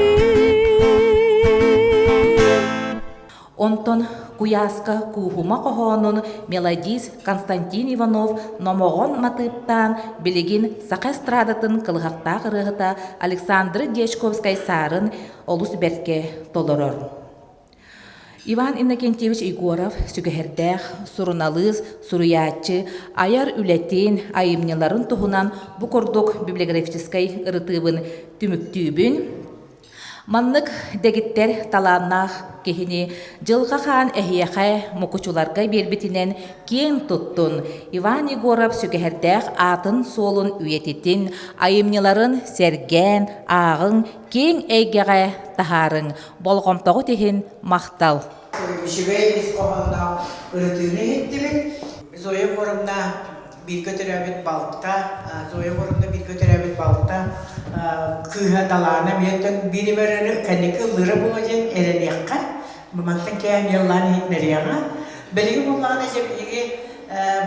Онтон Куйааска Кууһума хоһоонун мелодист Константин Иванов номоҕон матыыптаан билигин саха эстрадатын кылыһахтаах ырыаһыта Александр Дьячковскай-Саарын олус бэркэ толорор. Иван Иннокентьевич Егоров сүгэһэрдээх суруналыыс, суруйааччы, айар үлэтин, айымньыларын туһунан бу курдук библиографическай ырытыыбын түмүктүүбүн. Маннык дэгиттэр талааннаах киһини Дьылҕа Хаан эһиэхэ мукучуларга биэрбитинэн киэн туттун, Иван Егоров сүгэһэрдээх аатын-суолун үйэтитин, айымньыларын сэргээн, ааҕыҥ, киэҥ эйгэҕэ таһаарыҥ, болҕомтоҕут иһин махтал! Үчүгэй ис хоһоонноох ырытыыны иһиттибит. Зоя Егоровна бииргэ төрөөбүт балта, Зоя Егоровна бииргэ төрөөбүт балта кыыһа Далаана эмиэ биир эмэ кэнники ыллыыра буолуо диэн эрэниэххэ. Мантан кээн ыллаан иһитинэриэҕэ. Билигин буоллаҕына дьэ биһиги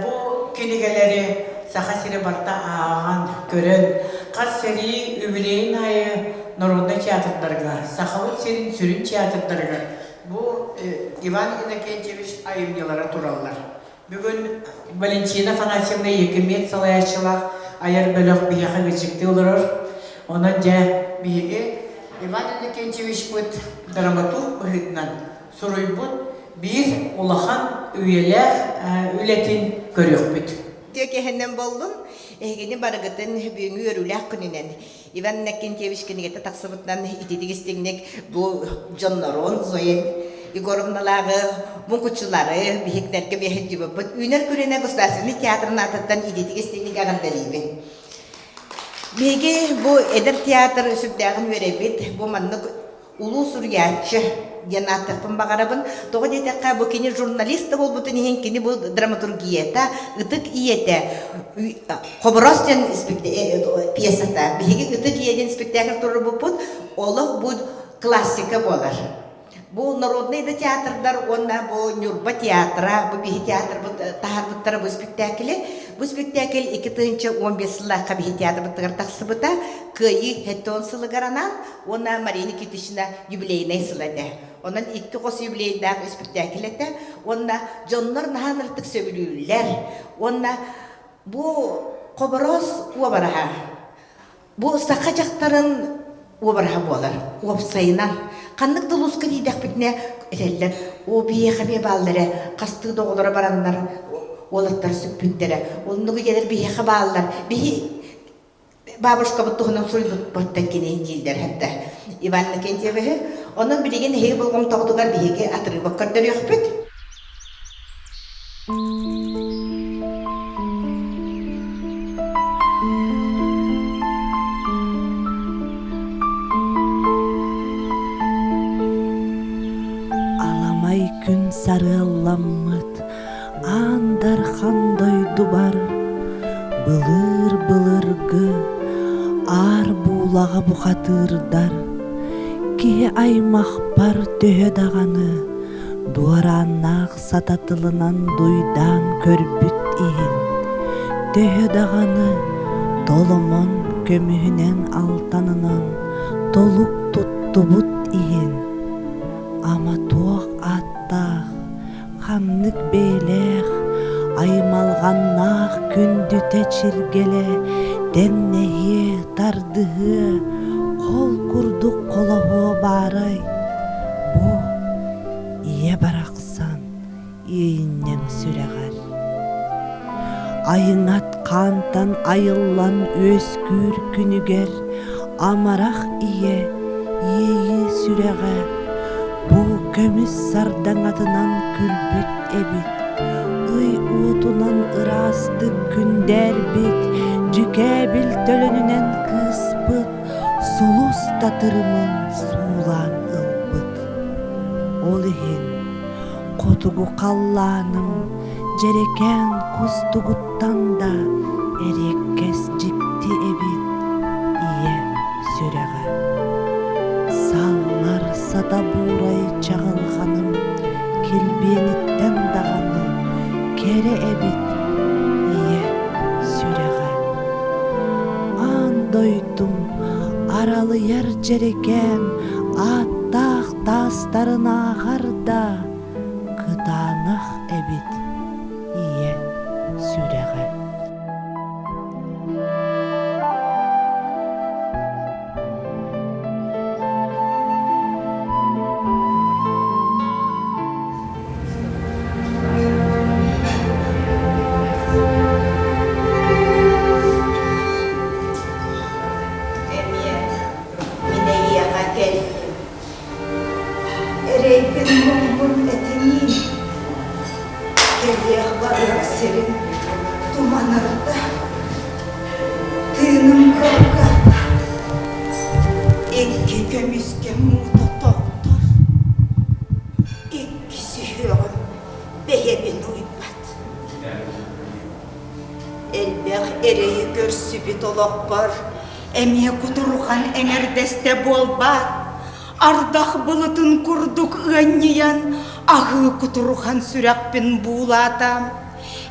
бу кинигэлэри. Саха сирэ барыта ааҕан, көрөн, хас сэрии үбүлүөйүн аайы народнай театрдарга, Сахабыт сирин сүрүн театрдарыгар бу Иван Иннокентьевич айымньылара тураллар. Бүгүн Валентина Афанасьевна Якимец салайааччылаах айар бөлөх биһиэхэ ыалдьыттыы олорор. Онон дьэ биһиги Иван Иннокентьевичпыт драматург быһыытынан суруйбут биир улахан үйэлээх үлэтин көрүөхпүт. Тиэкиһинэн буоллун, эһигини барыгытын бүгүҥҥү үөрүүлээх күнүнэн Иван Иннокентьевич кинигэтэ тахсыбытынан ититик истиҥник бу дьоннорун Зоя Егоровналааҕы муҥкуччулары биһиктэргэ биһирдибиппит үүнэр күрэнэ государственный театрын аатыттан ититик истиҥник эҕэрдэлиибин. Биһиги бу эдэр театр сүрдээҕин үөрэбит. Бу маннык улуу суруйааччы диэн ааттыахпын баҕарабын. Тоҕо диэтэххэ, бу кини журналист да буолбутун иһин, кини бу драматургията, ытык ийэтэ, Хобороос диэн пьесата, биһиги Ытык ийэ диэн спектакль туруорбуппут, олох бу классика буолар. Бу народнай да театрдар уонна бу Ньурба театра, бу биһи театрбыт таһаарбыттара бу спектакли. Бу спектакль 2015 сыллаахха биһи театрбытыгар тахсыбыта. Кыайыы 70 сылыгар анаан уонна Мария Никитична юбилейнай сыла этэ. Онон икки хос юбилейдаах испиктээкил этэ. Уонна дьоннор наһаа ынырыктык сөбүлүүллэр. Уонна бу Хобороос уобараһа бу саха дьахтарын уобараһа буолар. Уопсайынан ханнык да улууска тиийдэхпитинэ этэллэр, оо биһиэхэ эмиэ бааллар ээ, хастыы да оҕолоро бараннар уолаттар сүппүттэрэ. Оннук ийэлэр биһиэхэ бааллар. Биһи бабушкабыт туһунан суруйбуппуттан кини дииллэр этэ Иван Иннокентьевиһы. Онон билигин эһиги болҕомтоҕутугар биһиги отрывок көрдөрүөхпүт. Аламай күн сарыалламмыт Аан Дархан дойдубар былыр-былыргы аар буулаҕа бухатыырдар киһи аймахпар төһө даҕаны дуорааннаах сататылынан дуйдаан көрбүт иһин, төһө даҕаны толомон көмүһүнэн алтанынан толук туттубут иһин, ама туох ааттаах Ханнык бэйэлээх, аймалҕаннаах күндүтэ чиргэлэ тэҥнэһиэ, тардыһыа, хол курдук холоһуо баарай? Бу ийэ барахсан иэйинньэҥ сүрэҕэр. Айыҥат хаантан айыллан үөскүүр күнүгэр амарах ийэ иэйии сүрэҕэ бу көмүс сардаҥатынан күлбүт эбит, ый уотунан ыраастык күндээрбит, дьүкээбил төлөнүнэн кыыспыт, сулус татырымын суулаан ылбыт. Ол иһин хотугу халлааным дьэрэкээн кустугуттан да эриэккэс дьикти эбит ийэ сүрэҕэ. Саллар сатабуурай чаҕылҕаным килбиэниттэн даҕаны кэрэ эбит ийэ сүрэҕэ. Аан дойдум аралыйар дьэрэкээн ааттаах таастарынааҕар да кытаанах эбит ийэ сүрэҕэ. Эмиэ мин эйиэхэ кэллим. Эрэйбин муҥмун этиниим, кэлиэх барыах сирин туманырда, тыыным кылгаата, икки көмүскэ муута тохтор, икки сүһүөҕүм бэйэбин уйбат. Элбэх эрэйи көрсүбүт олохпор эмиэ кутурҕан эҥэрдэстэ буолбаат, ардах былытын курдук ыанньыйан, аһыы кутурҕан сүрэхпин буулаата.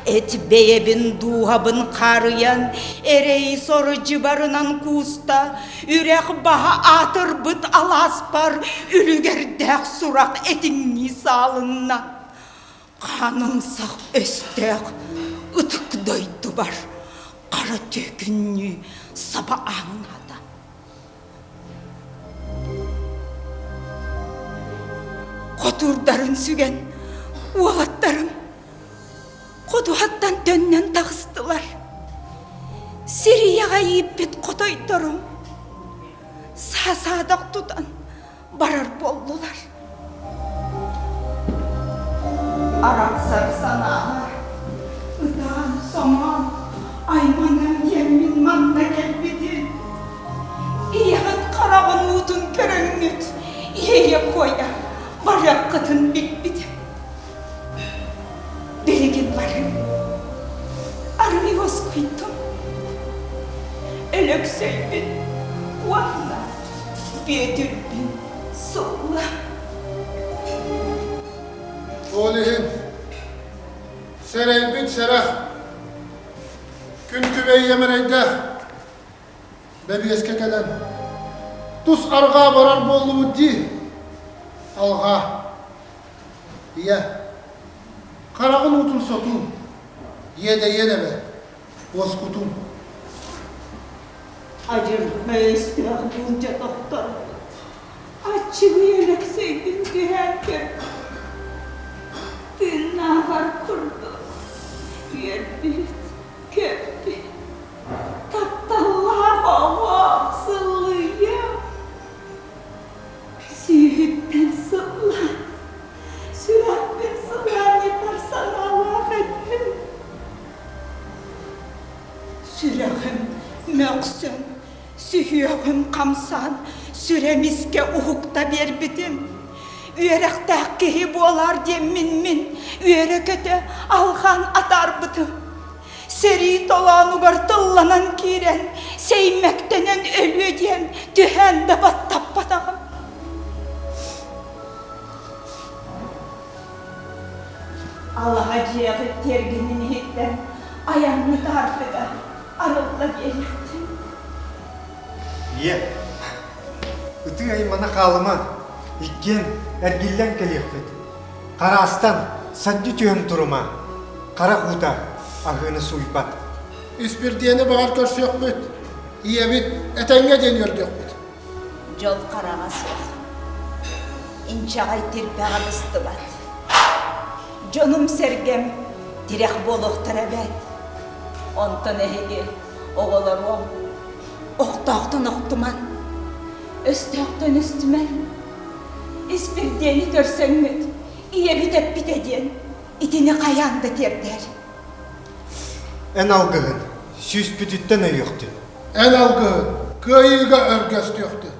Эт бэйэбин дууһабын хаарыйан, эрэй сору дьыбарынан кууста, үрэх баһа аатырбыт алааспар үлүгэрдээх сурах этиҥнии саалынна. Хаанымсах өстөөх ытык дойдубар хара түөкүннүү саба ааҥнаата. Хотуурдарын сүгэн уолаттарым ходуһаттан төннөн таҕыстылар. Сирийэҕэ ииппит хотойдорум саа-саадах тутан барар буоллулар. Арахсар санаалар ытаан-соҥоон айманан диэммин манна кэлбитим. Ийэҕит хараҕын уутун көрөҥҥүт иэйэ-куойа барыаххытын билбитим. Билигин барыҥ. Арыый уоскуйдум. Өлөксөйбүн уонна Бүөтүрбүн сылла. Ол иһин сэрэйбит сэрэх күн күбэй эмэрэйдээх бэбиэскэ кэлэн тус арҕаа барар буоллубут дии алҕаа Ийэ, хараҕын уутун сотуум, иэдэйиэн эбэ, уоскутуум. Адьырҕа өстөөх буулдьа тохторбут, аччыгый Өлөксөйбүн түһээн көрбүт, тыыннааҕар курдук үөрбүт, көппүт, тапталлаах оҕом сыллыйыам. Сүүһүттэн сыллаан, сүрэхпин сылаанньытар санаалаах этим. Сүрэҕим мөхсөн, сүһүөҕүм хамсаан, сүрэмискэ уһукта биэрбитим. Үөрэхтээх киһи буолаар диэммин мин үөрэ-көтө алҕаан атаарбытым. Сэрии толоонугар тылланан киирэн, сэймэктэнэн өлүө диэн түһээн да баттаппатаҕым. Алаһа дьиэҕит тиэргэнин иһиттэн айаҥҥыт аартыга арылла биэриэхтин. Ийэ, ытыы аймана хаалыма, иккиэн эргиллэн кэлиэхпит. Хараастан саддьы түһэн турума, харах уута аһыыны сууйбат. Испирдиэни баҕар көрсүөхпүт, ийэбит этэҥҥэ диэн үөрдүөхпүт. Дьол хараҕа суох, инчэҕэй тирбэҕэ быстыбат. Дьонум-сэргэм тирэх буолуохтара эбээт. Онтон эһиги, оҕолоруом, охтоохтон охтуман, өстөөхтөн өстүмэн, Испирдиэни көрсөҥҥүт, ийэбит эппитэ диэн итини хайаан да тиэрдээр. Эн алгыһын сүүспүтүттэн өйүөхтүн. Эн алгыһын кыайыыга өргөстүөхтүн.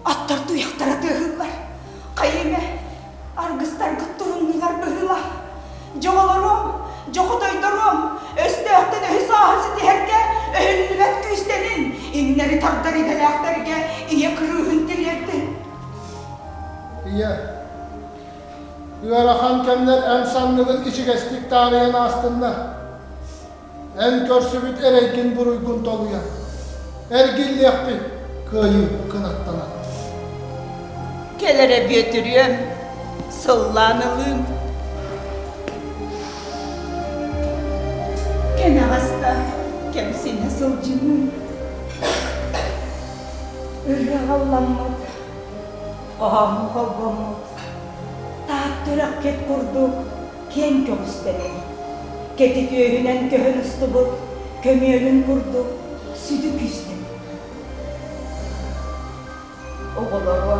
Аттар туйахтара тыаһыыллар. Хайа эмэ аргыстаргыт туруннулар быһыылаах. Дьоҕолоруом, дьохотойдоруом, өстөөхтөн өһү-сааһы ситиһэргэ өһүллүбэт күүстэнин, иҥнэри тардар идэлээхтэргэ ийэ кырыыһын тириэрдин. Ийэ, ыарахан кэмнэр эн санныгын ичигэстик таарыйан аастыннар. Эн көрсүбүт эрэйгин-буруйгун толуйан, эргиллиэхпит кыайыы кынаттанан. Кэлэрэ Бүөтүрүөм, сыллаан ылыым. Кэнэҕэс да кэмсинэ сылдьымыым. Ырыаҕалламмыт, хоһооҥҥо холбоммут, Таатта үрэххит курдук киэҥ көҕүстэнэн, кэтит үөһүнэн көһөн устубут көмүөлүн курдук сүдү күүстэнэн. Оҕолоруо,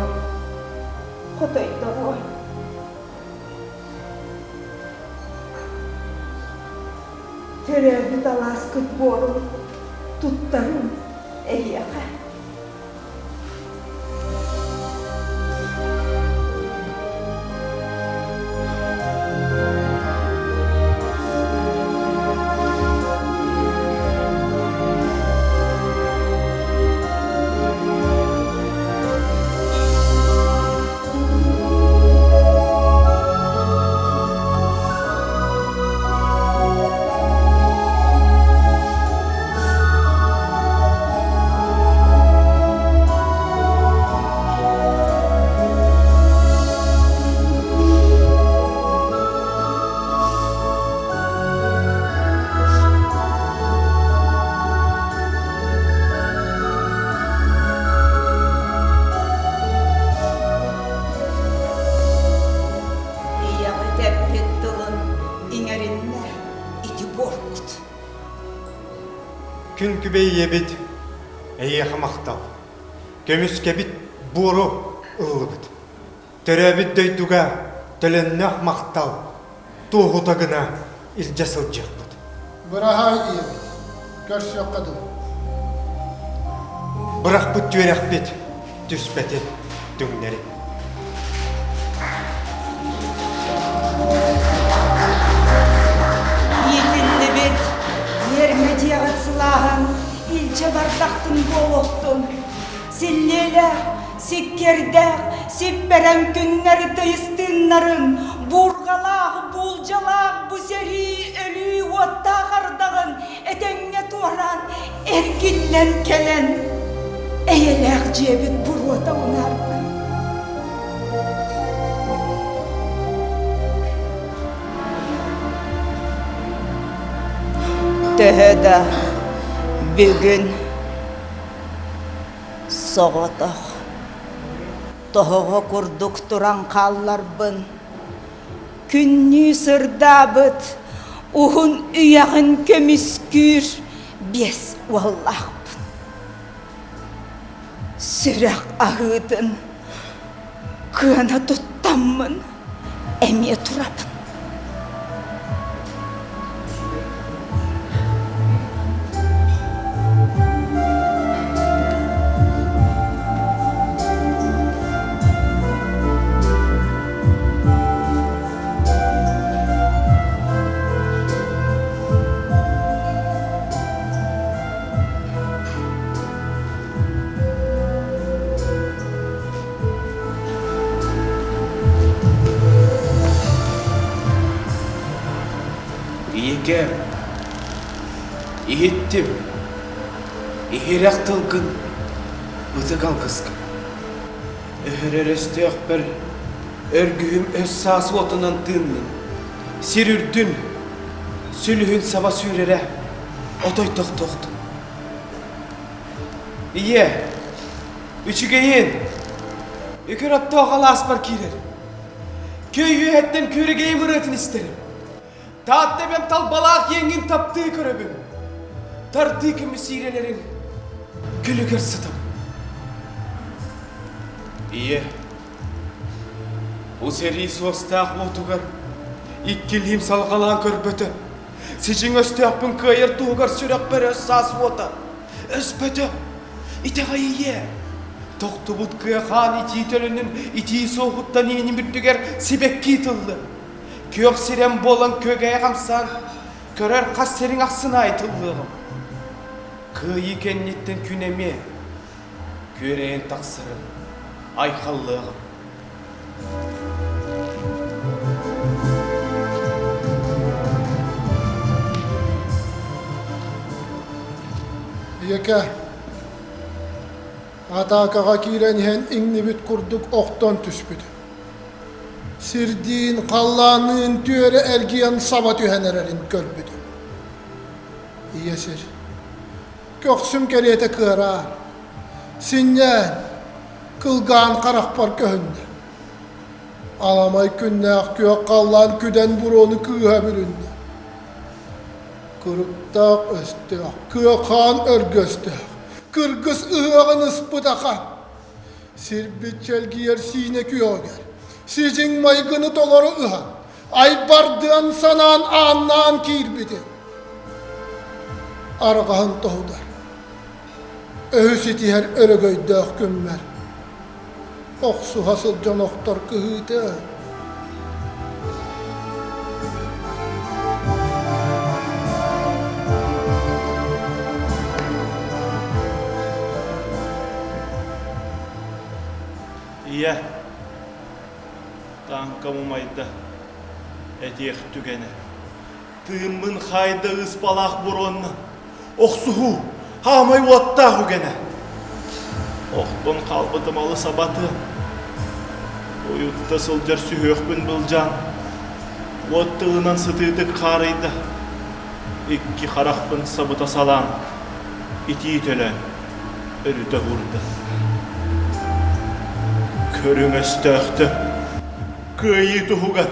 хотойдоруо. Төрөөбүт алааскыт буорун туттарым эһиэхэ. Күн күбэй ийэбит, эйиэхэ махтал. Көмүскэбит буору ыллыбыт. Төрөөбүт дойдуга төлөннөөх махтал туоһута гына илдьэ сылдьыахпыт. Быраһаай ийэбит, көрсүөххэ дылы. Бырахпыт түөрэхпит түспэтин түҥнэри. Иитиллибит иэрмэ дьиэҕит сылааһын илдьэ бардахтын буолуохтун. Силлиэлээх, сиккиэрдээх, сиппэрэҥ күннэри тыйыс тыыннарын, буурҕалаах, буулдьалаах бу сэрии өлүү уоттаах ардаҕын этэҥҥэ туораан эргиллэн кэлэн эйэлээх дьиэбит буруота унаарбын. Төһө да бүгүн соҕотох тоһоҕо курдук туран хаалларбын күннүү сырдаабыт уһун үйэҕин көмүскүүр биэс уоллаахпын. Сүрэх аһыытын кыана туттаммын эмиэ турабын. Ийэкэм, иһиттим, иһирэх тылгын ытык алгыскын. Өһөрөр өстөөхпөр өргүһүм өс-саас уотунан тыыннын, сир үрдүн, сүлүһүн саба сүүрэрэ отой тохтоохтун. Ийэ, үчүгэйин, үкэр оттоох алааспар киирэр. Көй үөһэттэн күөрэгэйим ырыатын истэрим. Таатта эбэм талбалаах иэҥҥин таптыы көрөбүн. Тардыы көмүс иирэлэрин күлүгэр сытам. Ийэ, бу сэрии суостаах уотугар иккилиим салҕалаан көрбөтө. Сидьиҥ өстөөхпүн кыайар туһугар сүрэхпэр өс саас уота өспөтө. Итэҕэй ийэ, тохтубут кыа хаан итии төлөнүн итии суоһуттан иэним үрдүгэр сибэкки тыллы. Күөх сирэм буолан күөгэйэ хамсаан, көрөр хас сириҥ ахсын аайы тыллыаҕым. Кыайыы кэнниттэн күн эмиэ күөрэйэн тахсарын айхаллыаҕым. Ийэкэ, атаакаҕа киирэн иһэн иҥнибит курдук охтон түспүт. Сирдиин, халлаанныын түөрэ эргийэн саба түһэн эрэрин көрбүтүм. Ийэ сир, көхсүм кэриэтэ кыараан, синньээн, кылгаан харахпар көһүннэ. Аламай күннээх күөх халлаан күдэн буруону кыыһа бүрүннэ. Кырыктаах өстөөх, кыа-хаан өргөстөөх, кыргыс ыһыаҕын ыспыт ахан. Сирбит чэлгийэр сиинэ күөҕүгэр, сидьиҥ майгыны толору ыһан, айбардыан санаан ааннаан киирбитин арҕаһын тоһутар, өһү ситиһэр өрөгөйдөөх күммэр охсуһа сылдьан охтор кыһыыта. Ийэ, тааҥкам умайда, этиэх түгэнэ. Тыыммын хаайда ыыспалаах буруонна, охсуһуу, хаамай уоттаах үгэнэ. Охтон хаалбытым алыс абатыам. Уйутта сылдьар сүһүөхпүн былдьаан, уот тылынан сытыытык хаарыйда. Икки харахпын сабыта салаан, итии төлөөн, өрүтэ уурда. Көрүҥ өстөөхтөр, кыайыы туһугар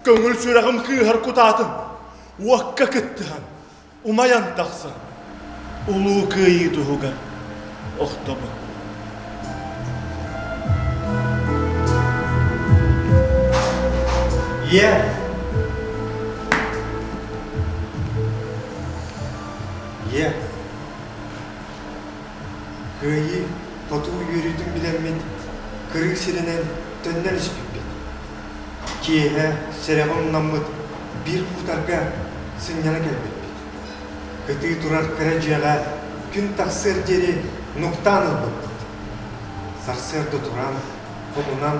көҥүл сүрэҕим кыыһар кутаатын уокка кыттыһан, умайан тахсан. Улуу Кыайыы туһугар охтобун. Ийэ! Ийэ! Кыайыы хотугу үөрүүтүн билэммит, кырыы сиринэн төннөн испиппит. Киэһэ сэрэҕи умнаммыт биир хуторга сынньана кэлбиппит. Кытыы турар кыра дьиэҕэ күн тахсыар диэри нуктаан ылбыппыт. Сарсыарда туран, хомунан,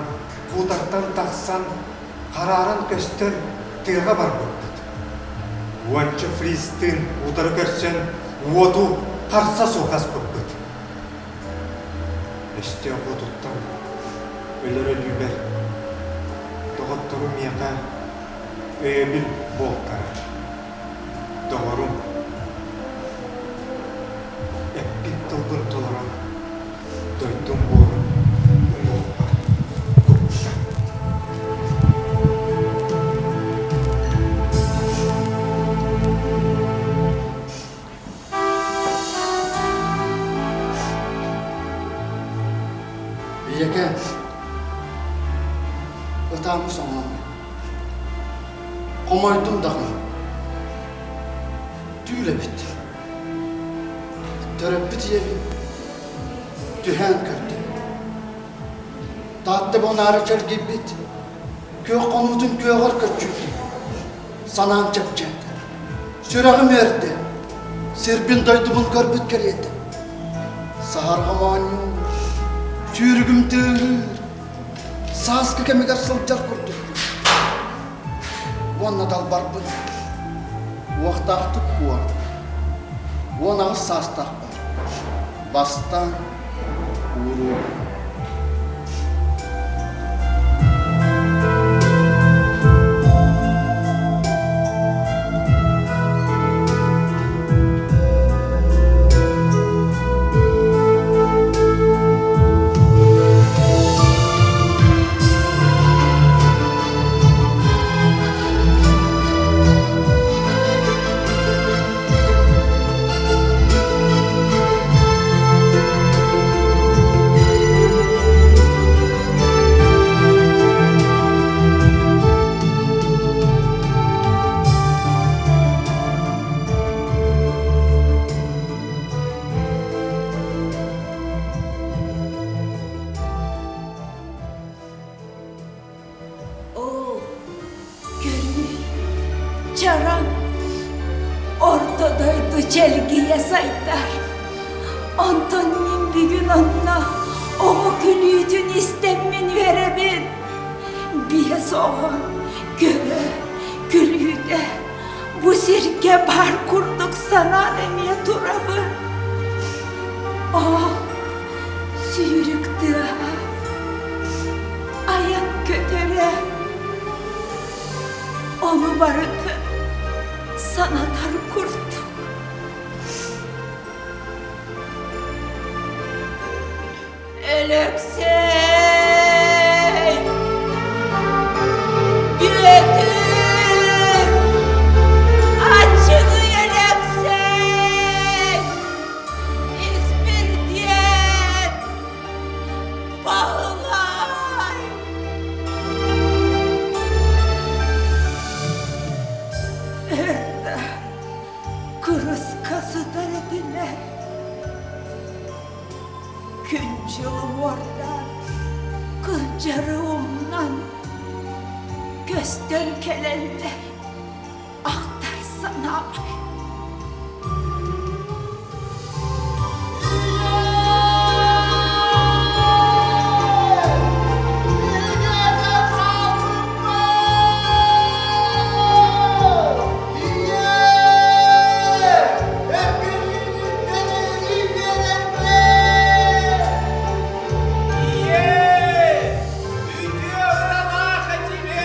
хуутартан тахсан, харааран көстөр тыаҕа барбыппыт. Уонча фристыын утары көрсөн, уоту харса суох аспыппыт. Өстөөх уотуттан өлөр өлүүбэр доҕотторум миэхэ өйөбүл буолтара. Доҕорум, эппит тылбын толорон, дойдум буорун уҥуохпар купта. Ийэкэ, ытаамы соҥоомой. Хомойдум даҕаны. Түүл эбит. Төрөппүт ийэбин түһээн көрдүм. Таатта буонаары чэлгийбит, күөх хонуутун күөҕэр көччүйдүм. Санаам чэпчээтэ. Сүрэҕим үөрдэ. Сирбин-дойдубун көрбүт кэриэтэ. Саһарҕам оонньуур, сүүрүгүм тыаһыыр, сааскы кэмигэр сылдьар курдук. Уонна далбарбын уохтаахтык куор. 18 саастаахпар бастаан ууруум. Оо, көрүүй, чараҥ, орто дойду чэлгийэ сайдар. Онтон мин бүгүн онно оҕо күлүүтүн истэммин үөрэбин. Биэс оҕо көрө, күлүүтэ бу сиргэ баар курдук санаан эмиэ турабын. Оо, сүүрүк тыаһа, айан көтөрө, ону барытын санатар курдук. Өлөксөй! Бүөтүр! Аччыгый Өлөксөй! Испирдиэн! Баһылай! Эрдэ кырыска сытар этилэр. Күн-дьыл уордаан, кырдьары умнан, көстөн кэлэллэр ахтар санаабар. Үтүө ыралаах этибит!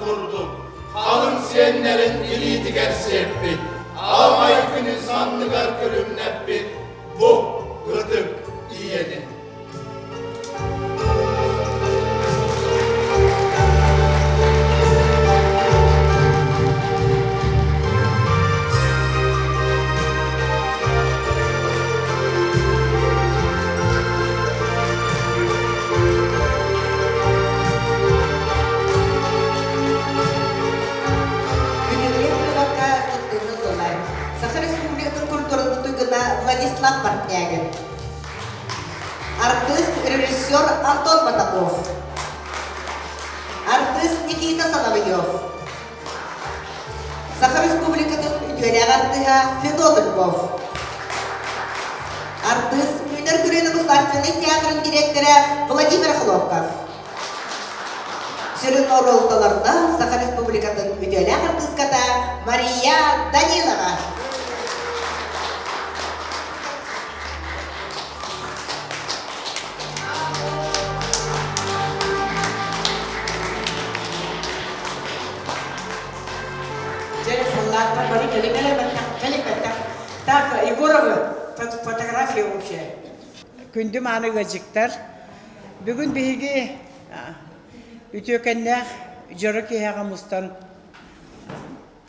курдук, халыҥ сиэннэрин илиитигэр сиэппит, аламай күнү санныгар күлүмнэппит бу ытык ийэни. Бүгүҥҥү быыбарга кыттыыны ыллылар Саха Республикатын культуратын туйгуна Владислав Портнягин, артыыс, режиссер Антон Потапов, артыыс Никита Соловьев, Саха Республикатын үтүөлээх артыыһа Федот Львов, артыыс Үүнэр көлүөнэ государственнай театрын дириэктэрэ Владимир Охлопков, сүрүн оруолталарда Саха Республикатын үтүөлээх артыыската Мария Данилова. Дьэ, саллааттар бары кэлин элбэттэх, кэлин Так, Егоровы фотография общая. Күндү мааны ыалдьыттар, бүгүн биһиги үтүөкэннээх дьоро киһиэхэ мустан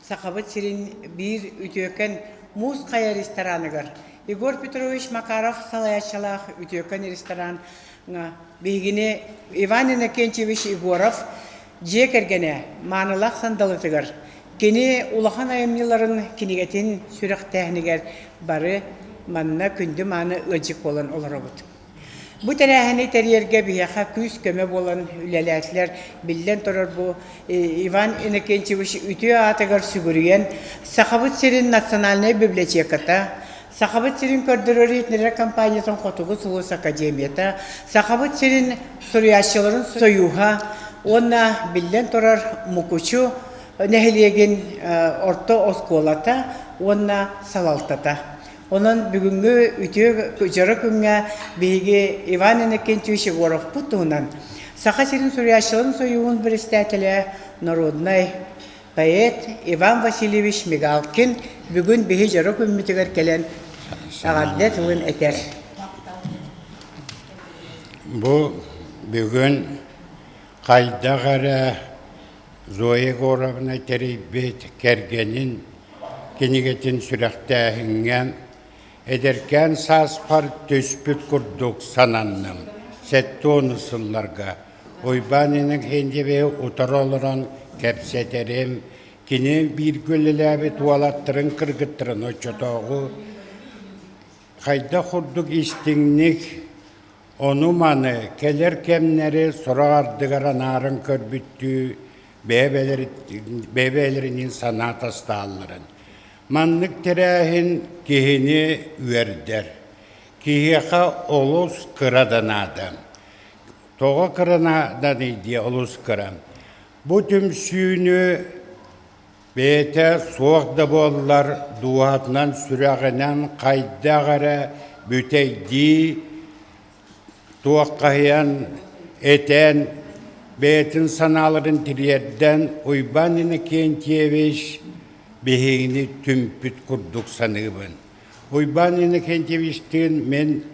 Сахабыт сирин биир үтүөкэн Муус Хайа рестораныгар Егор Петрович Макаров салайааччылаах үтүөкэн рестораҥҥа биһигини Иван Иннокентьевич Егоров дьиэ кэргэнэ маанылаах сандалытыгар кини улахан айымньыларын кинигэтин сүрэхтээһинигэр бары манна күндү-мааны ыалдьыт буолан олоробут. Бу тэрээһини тэрийэргэ биһиэхэ күүс-көмө буолан үлэлээтилэр. Биллэн турар, бу Иван Иннокентьевич үтүө аатыгар сүгүрүйэн, Сахабыт сирин национальнай библиотеката, Сахабыт сирин көрдөрөр иһитиннэрэр компаниятын Хотугу сулус академията, Сахабыт сирин суруйааччыларын сойууһа уонна, биллэн турар, Мукучу нэһилиэгин орто оскуолата уонна салалтата. Онон бүгүҥҥү үтүө дьоро күҥҥэ биһиги Иван Иннокентьевич Егоровпут туһунан Саха сирин суруйааччыларын сойууһун председателэ, народнай поэт Иван Васильевич Мигалкин бүгүн биһи дьоро күммүтүгэр кэлэн эҕэрдэ тылын этэр. Бу бүгүн хайдах эрэ Зоя Егоровна тэрийбит кэргэнин кинигэтин сүрэхтээһиҥҥэ эдэркээн сааспар түспүт курдук сананным. 70 сылларга Уйбаан Иннокентьевиһы утары олорон кэпсэтэрим, кини бииргэ үлэлээбит уолаттарын кыргыттарын оччотооҕу хайдах курдук истиҥник Ону-маны кэлэр кэмнэри сорох ардыгар анааран көрбүттүү бэйэ-бэйэлэриниин санаа тастаалларын. Маннык тэрээһин киһини үөрдэр. Киһиэхэ олус кыра да наада. Тоҕо кыра нааданый диэ олус кыра. Бу түмсүүнү Бэйэтэ суох да буоллар, дууһатынан, сүрэҕинэн хайдах эрэ бүтэйдии туоххаһыйан, этэн, бэйэтин санааларын тириэрдэн Уйбаан Иннокентьевич биһигини түмпүт курдук саныыбын. Уйбаан Иннокентьевичтыын мин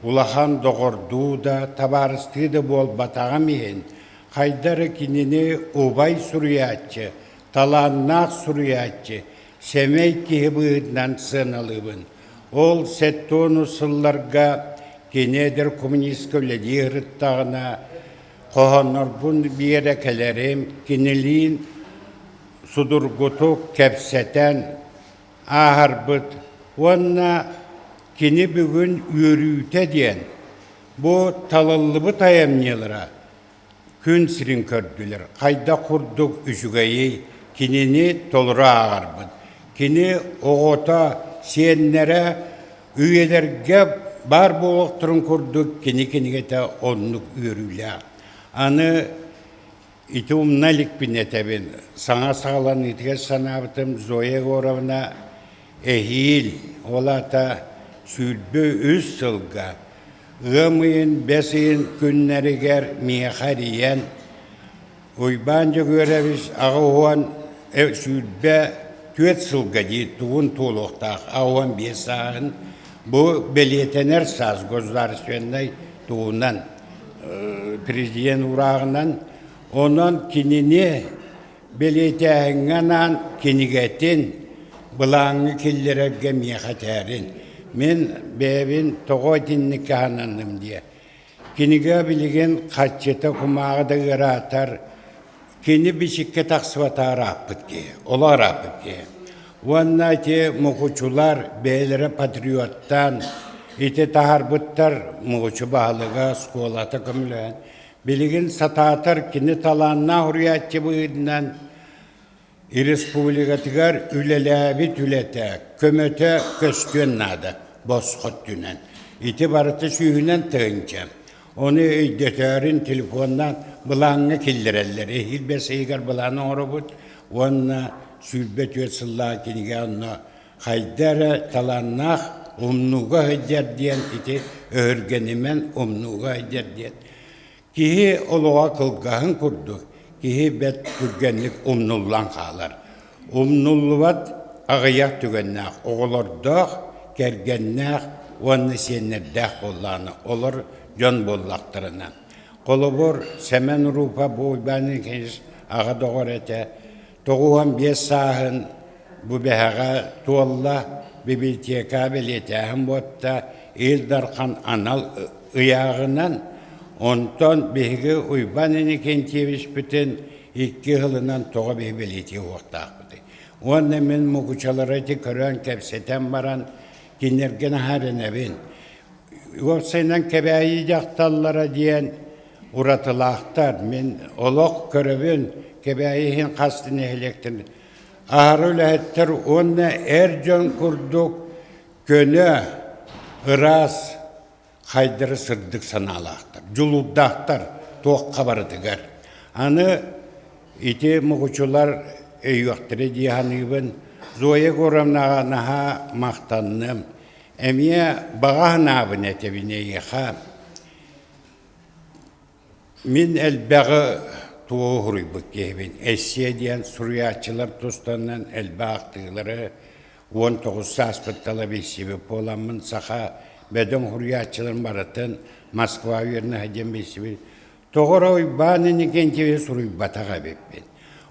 улахан доҕордуу да, табаарыстыы да буолбатаҕым иһин, хайда эрэ кинини убай суруйааччы, талааннаах суруйааччы, сэмэй киһи быһыытынан сыаналыыбын. Ол 70 сылларга кини эдэр коммунистка үлэлии сырыттаҕына, хоһооннорбун биэрэ кэлэрим, кинилиин судургутук кэпсэтэн ааһарбыт уонна кини бүгүн үөрүүтэ диэн бу талыллыбыт айымньылара күн сирин көрдүлэр, хайдах курдук үчүгэйий, кинини толору ааҕарбыт. Кини оҕото, сиэннэрэ үйэлэргэ баар буолуохтарын курдук кини кинигэтэ оннук үөрүүлээх. Аны ити умна иликпин этэбин, саҥа саҕаланыытыгар санаабытым Зоя Егоровна эһиил, ол аата 23 сылга Ыам ыйын, бэс ыйын күннэригэр миэхэ эрийэн, Уйбаан Дьөгүөрэбис 84 сылга дии тугун туолуохтаах 85 сааһын бу бэлиэтэнэр саас государственнай тугунан президент уурааҕынан онон кинини бэлиэтээһиҥҥэ анаан кинигэтин былааҥҥа киллэрэргэ миэхэ этээрин мин бэйэбин тоҕо итинник кыһананным диэ Кинигэ билигин харчыта кумааҕы да ыараатар, кини бичиккэ тахсыбата ырааппыт киһи, олох ырааппыт киһи. Уонна ити мукучулар бэйэлэрэ патриоттаан ити таһаарбыттар Мукучу баһылыга оскуолата көмөлөһөн билигин сатаатар кини талааннаах уруйааччы быһыытынан Республикатыгар үлэлээбит үлэтэ, көмөтө көстүөн наада босхо өттүнэн. Ити барыта сүүһүнэн тыһыынча. Ону өйдөтөөрүн телефоннаан былааҥҥа киллэрэллэр. Эһиил бэс ыйыгар былаан оҥоробут уонна 24 сыллаах кинигэ онно хайда эрэ талааннаах умнууга сылдьар диэн ити өһүргэнимэн умнууга сылдьар диэн Киһи олоҕо кылгаһын курдук, киһи бэрт түргэнник умнуллан хаалар. Умнуллубат аҕыйах түгэннээх оҕолордоох, кэргэннээх уонна сиэннэрдээх буоллаҕына, олор дьон буоллахтарына. Холобур, Сэмэн Уруупа бу Уйбаан Никитич аҕа доҕор этэ, 95 сааһын бу бэһэҕэ туолла, библиотека бэлиэтээһин буотта, Ил Дархан анал ыйааҕынан, онтон биһиги Уйбаан Иннокентьевичпытын икки сылынан тоҕо биһи бэлиэтиэ уохтаахпытый. Уонна мин мукучалары ити көрөн кэпсэтэн баран кинилэргэ наһаа эрэнэбин. Уопсайынан Кэбээйи дьахталлара диэн уратылаахтар. Мин олох көрөбүн Кэбээйи иһин хас да нэһилиэктэн аһары үлэһиттэр уонна эр дьон курдук көнө, ыраас, хайдары сырдык санаалаахтар, дьулуурдаахтар туохха барытыгар. Аны ити мукучулар өйүөхтэрэ дии саныыбын. Зоя Егоровнаҕа наһаа махтанным. Эмиэ баҕа санаабын этэбин эйиэхэ. Мин элбэҕи туоһу суруйбут киһибин. Эссиэ диэн суруйааччылар тустарынан элбэх ахтыылары 19 сааспыттан билсибит буоламмын саха бөдөҥ суруйааччыларын барытын Москва үөрэнэ диэн билсибит. Тоҕо эрэ Уйбаан Иннокентьевич суруйбатах эбиппин.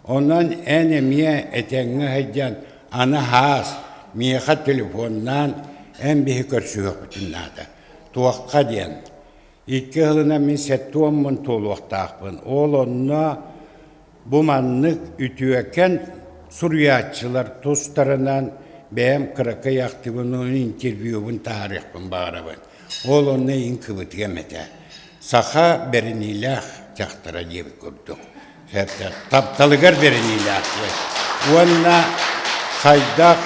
Онон эн эмиэ этэҥҥэ сылдьан аны хаас, миэхэ телефоннаан эн биһи көрсүһүөхпүтүн наада. Туохха диэн Икки сылынан мин сэттуоммун туолуохтаахпын. Ол онно бу маннык үтүөкэн суруйааччылар тустарынан бэйэм кыракый ахтыбын интервьюбун таһаарыахпын баҕарабын. Ол онно иҥ кыбытыам этэ. Саха бэриниилээх дьахтара диэбит курдук. Тапталыгар бэриниилээх уонна хайдах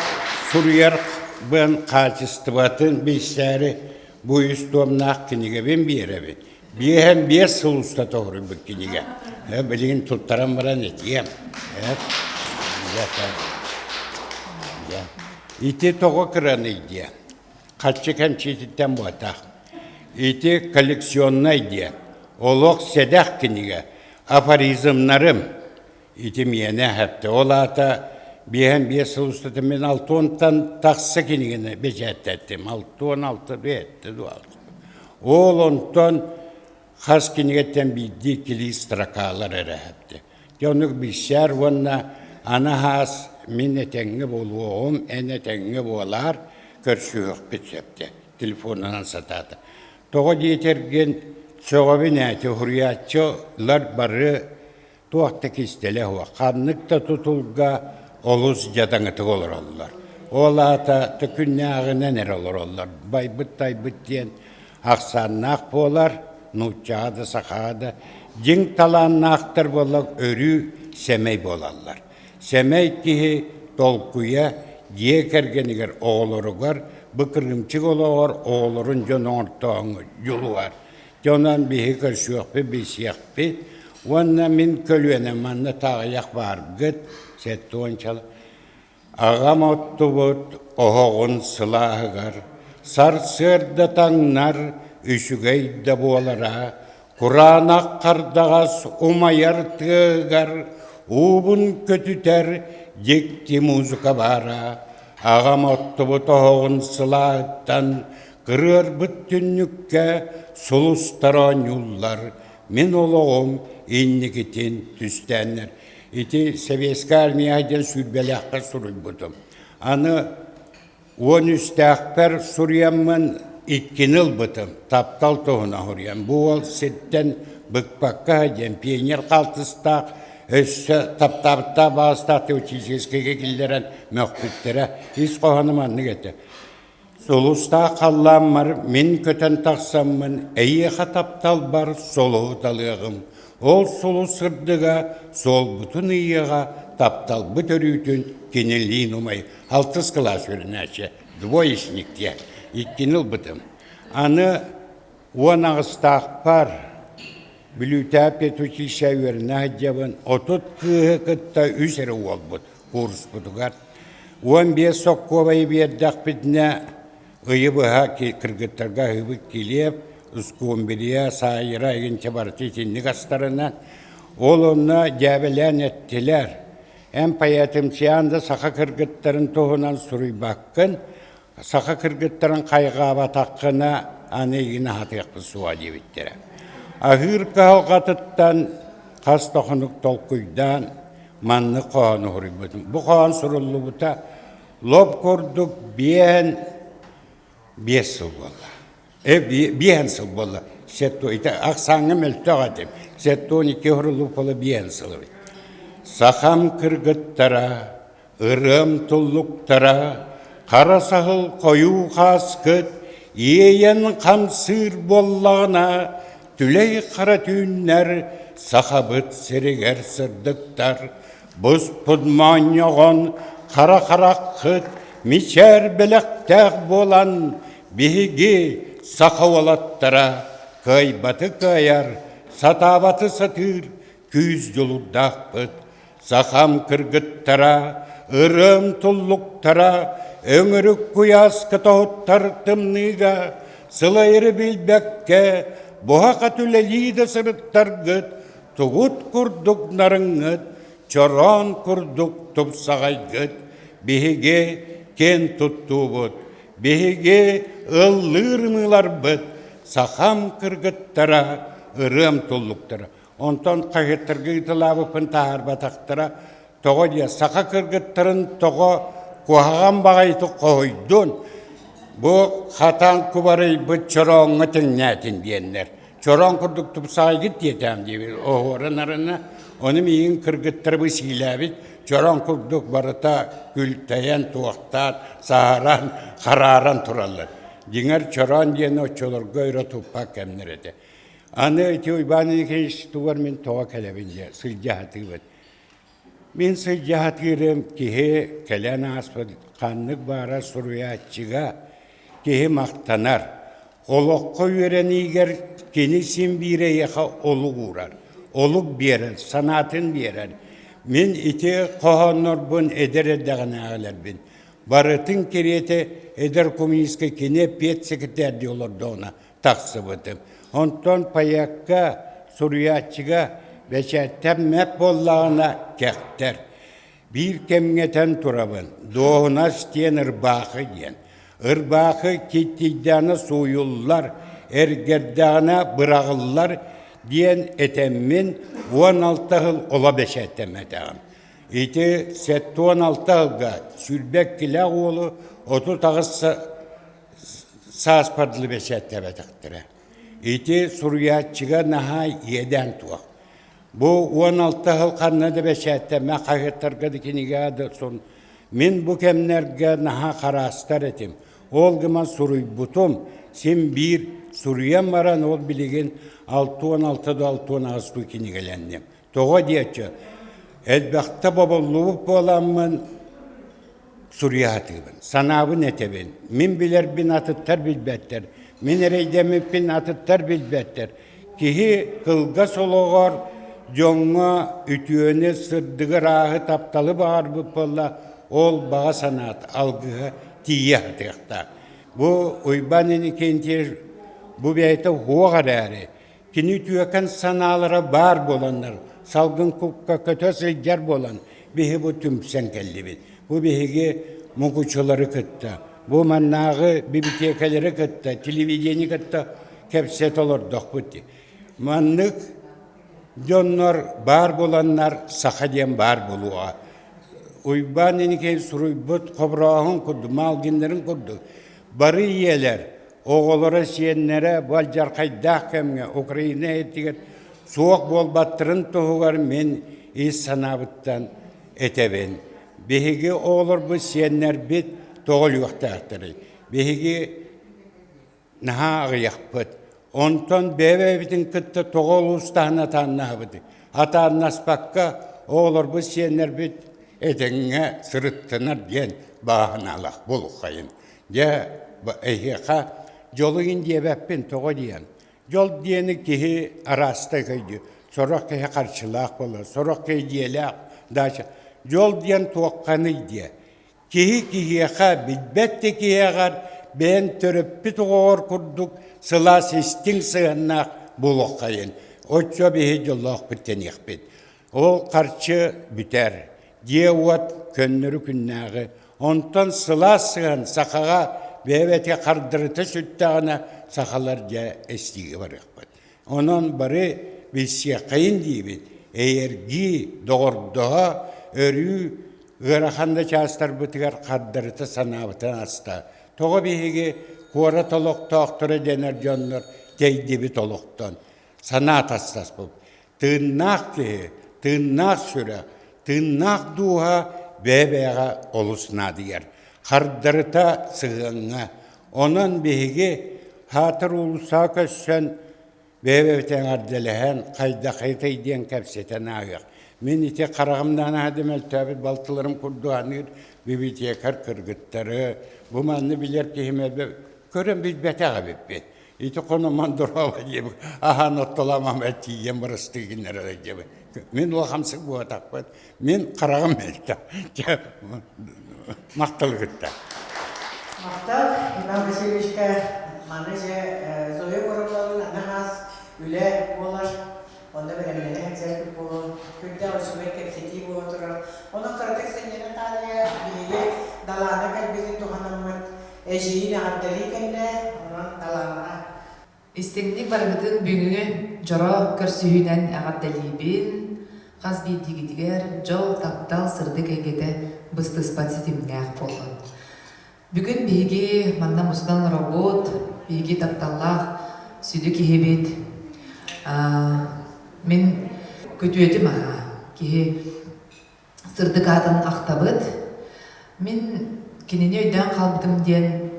суруйарбын хаачыстыбатын билсээри Бу үс туомнаах кинигэбин биэрэбин. Биэһэн биэс сыл устата суруйбут кинигэ. Билигин туттаран баран этиэм. Ити тоҕо кыраный диэн. Харчы кэмчиититтэн буотах. Ити коллекционнай диэн. Олох сэдэх кинигэ. Афоризмнарым. Ити миэнэ эһэттэ. Ол аата биэһэн биэс сыл устата мин алтыонтан тахса кинигэни бэчээттэттим. Алтыон алта бэйэтте дуо Ол онтон хас кинигэттэн биирдии иккилии строкалар эрэ эһэттэ. Дьэ оннук билсээр уонна аны хаас мин этэҥҥэ буолуоҕум, эн этэҥҥэ буолаар, көрсүһүөхпүт сөптө. Телефонунан сатаата. Тоҕо диэтэргин сөҕөбүн ээти уһуруйааччылар бары туох да кистэлэ суох, ханнык да тутулга олус дьадаҥытык олороллор. Ол аата төкүннээҕинэн эрэ олороллор. Байбыт-тайбыт диэн ахсааннаах буолар, нууччаҕа да, сахаҕа да дьиҥ талааннаахтар буоллар өрүү сэмэй буолаллар. Сэмэй киһи толкуйа дьиэ кэргэнигэр, оҕолоругар, бу кырыымчык олоҕор оҕолорун дьон оҥортооҥҥо дьулуһар. Дьэ онон биһиги көрсүөхпүт, билсиэхпит уонна мин көлүөнэм манна таҕыйах бааргыт, сэттуонча аҕам оттубут оһоҕун сылааһыгар сарсыарда таҥнар үчүгэй да буолара. Кураанах хардаҕас умайар тыаһыгар уубун көтүтэр дьикти музыка баара. Аҕам оттубут оһоҕун сылааһыттан кырыарбыт түннүккэ сулустар оонньууллар, мин олоҕум инникитин түстээннэр. Ити Сэбиэскэй армия диэн сүүрбэлээххэ суруйбутум. Аны Уон үстээхпэр суруйаммын иккини ылбытым, таптал туһунан суруйан. Бу уол сиртэн быкпакка диэн пионер хаалтыстаах, өссө таптаабыттаах баҕастаах теоретическайга киллэрэн мөхпүттэрэ. Ис хоһооно маннык этэ. Сулустаах халлааммар мин көтөн тахсаммын, эйиэхэ тапталбар сулуһу талыаҕым. Ол сулус сырдыга суолбутун ыйыаҕа, тапталбыт өрүүтүн кинилиин умай. Алтыс кылаас үөрэнээччи, двоечник диэн иккини ылбытым. Аны 18-таахпар Бүлүүтээп педучилище үөрэнэ сылдьабын, 30 кыыһы кытта үс эрэ уолбут курспутугар. 15 соккуобайы биэрдэхпитинэ, ыйы быһа кыргыттарга аһыыбыт килиэп, скумбрия, саайыра игинчэ барыта итинник астарынан. Ол онно дьээбэлээн эттилэр, Эн поэтымсыйаан да саха кыргыттарын туһунан суруйбаккын, саха кыргыттарын хайҕаабатаххына аны эйигин аһатыахпыт суоҕа диэбиттэрэ. Аһыыр кыһалҕатыттан хас да хонук толкуйдаан маннык хоһоону суруйбутум. Бу хоһоон суруллубута лоп курдук 55 сыл буолла. Биэһэн сыл буолла. Сетто ити ахсааҥҥа мөлтөх этим. 72 хорулуппола биэһэн сыл эбит. Сахам кыргыттара, ырыам туллуктара, хара саһыл хойуу хааскыт, иэйэн хамсыыр буоллаҕына, түлэй хара түүннэр сахабыт сиригэр сырдыктар, буспут моонньоҕон хара хараххыт мичээр бэлэхтээх буолан Биһиги, саха уолаттара, кыайбаты кыайар, сатаабаты сатыыр күүс дьулурдаахпыт. Сахам кыргыттара, ырыам туллуктара, өҥүрүк куйааска тоһуттар тымныыга, сылайары билбэккэ, буһа-хат үлэлии да сырыттаргыт, тугут курдук нарыҥҥыт, чороон курдук тупсаҕайгыт, биһиги киэн туттуубут, Биһиги ыллыыр ымыыларбыт, сахам кыргыттара, ырыам туллуктара. Онтон хаһыаттарга ыытылаабыппын таһаарбатахтара. Тоҕо диэ, саха кыргыттарын тоҕо куһаҕан баҕайытык хоһуйдун, бу хатан кубарыйбыт чорооҥҥо тэҥнээтин диэннэр. Чороон курдук тупсаҕайгыт диэтэм диэбит оһуоран арына, ону миигин кыргыттарбы сиилээбит, чороон курдук барыта күлтэйэн, туохтаан, саһаран, харааран тураллар. Дьиҥэр чороон диэни оччолорго өрө туппат кэмнэр этэ. Аны ити Уйбаан Никитич тугар мин тоҕо кэлэбин дьэ сылдьа сатыыбын. Мин сылдьа сатыырым киһи кэлэн ааспыт ханнык баара суруйааччыга киһи махтанар. Олоххо үөрэниигэр кини син биир эйиэхэ олук уурар, олук биэрэр, санаатын биэрэр. Мин ити хоһооннорбун эдэр эрдэҕинээҕилэрбин барытын кэриэтэ эдэр коммунистка кини педсекретарь олордоҕуна тахсыбытым. Онтон поэкка, суруйааччыга бэчээттэммэт буоллаҕына кэхтэр. Биир кэмҥэ этэн турабын, дуоһунас диэн ырбаахы диэн. Ырбаахы киттийдэҕинэ сууйуллар, эргэрдэҕинэ быраҕыллар диэн этэммин 16 сыл оло бэчээттэммэтэҕим. Ити 76 сылга 22-лээх уолу 38 сааспар дылы бэчээттээбэтэхтэрэ. Ити суруйааччыга наһаа иэдээн туох. Бу 16 сыл ханна да бэчээттэммэ хаһыаттарга да кинигэ да сон мин бу кэмнэргэ наһаа хараастар этим. Ол гынан суруйбутум син биир суруйан баран ол билигин 66 да 68 дуу кинигэлэнним. Тоҕо диэччи элбэхтэ бобуллубут буоламмын суруйа сатыыбын, санаабын этэбин. Мин билэрбин атыттар билбэттэр, мин эрэйдэммиппин атыттар билбэттэр. Киһи кылгас олоҕор дьоҥҥо үтүөнү, сырдыгы, ырааһы, тапталы баҕарбыт буолла, ол баҕа санаата, алгыһа тиийэ сатыахтаах. Бу Уйбаан Иннокентьевич бу бэйэтэ уһуох эрээри, кини үтүөкэн санаалара баар буоланнар, салгын кукка көтө сылдьар буолан, биһи бу түмсэн кэллибит. Бу биһиги мукучулары кытта, бу маннааҕы бибитиэкэлэри кытта, телевидение кытта кэпсэтэ олордохпут. Маннык дьоннор баар буоланнар саха диэн баар буолуоҕа. Уйбаан Иникей суруйбут хоборооһун курдук, маалгиннарын курдук бары ийэлэр, оҕолоро, сиэннэрэ бу алдьархайдаах кэмҥэ Украина этигэр суох буолбаттарын туһугар мин ис санаабыттан этэбин. Биһиги оҕолорбут, сиэннэрбит тоҕо өлүөхтээхтэрий? Биһиги наһаа аҕыйахпыт. Онтон бэйэ-бэйэбитин кытта тоҕо улуустаһан атааннаһабытый? Атааннаспакка оҕолорбут, сиэннэрбит этэҥҥэ сырыттынар диэн бааһынаалах буолуххайын. Дьэ, эһиэхэ дьолу иһин диэбэппин, тоҕо диэн. Дьол диэни киһи араастык өйдүүр. Сорох киһи харчылаах буолар, сорох киһи дьиэлээх, дача. Дьол диэн туохханый диэ. Киһи киһиэхэ билбэт да киһиэхэр бэйэн төрөппүт оҕоҕор курдук сылаас истиҥ сыһыаннаах буолуоххайын. Оччо биһи дьоллоохпут тэниэхпит. Ол харчы бүтэр. Дьиэ-уот көннөрү күннээҕи. Онтон сылаас сыһыан сахаҕа бэйэ-бэйэтэ хардарыта сүттэҕинэ сахалар дьэ эстиигэ барыахпыт. Онон бары билсиэххэйин диибит, эйэргии, доҕордоһо, өрүү ыарахан да чаастарбытыгар хардарыта санаабытын аста. Тоҕо биһиги куорат олохтоохторо дэнэр дьоннор тэйдибит олохтон, санаа тастаспыт. Тыыннаах киһи, тыыннаах сүрэх, тыыннаах дууһа бэйэ-бэйэҕэ олус наадыйар. Хардарыта сыһыаҥҥа. Онон биһиги Хаатыр уулуссаҕа көссөн, бэйэ-бэйэбитин эҕэрдэлэһэн, хайдаххытай диэн кэпсэтэн ааһыах. Мин ити хараҕымнаан аһады мөлтөөбүт балтыларым курдук аныыр библиотекарь кыргыттары, бу манны билэр киһим көрөн билбэтэх эбиппит. Ити хономон дороба диэбит, аһаан оттолоомам тиийэн бырастыы гиннэрэр диэбит. Мин улахамсык буотахпын, мин хараҕым мөлтөх. Махталы кытта. Махтал, Иван Васильевичка маны же Зоя Горовналыын аны хаас үлэ буолар. Онно бэлэмнэнэ сылдьар буолуон, күндээх үчүгэй кэпсэтии буола турар. Онон кыратык сынньана таарыйа биһиги Далаана кэлбитин туһанаммыт эдьиийин эҕэрдэлии кэллэ, онон Далаанаҕа Истиҥник барыгытын бүгүҥҥү дьоро көрсүһүүнэн эҕэрдэлиибин. Хас биирдиигитигэр дьол, таптал, сырдык эйгэтэ быстыспат ситимнээх буоллун. Бүгүн биһиги манна мустан олоробут, биһиги тапталлаах сүдү киһибит. Мин күтүөтүм аһа, киһи сырдык аатын ахтабыт. Мин кинини өйдөөн хаалбытым диэн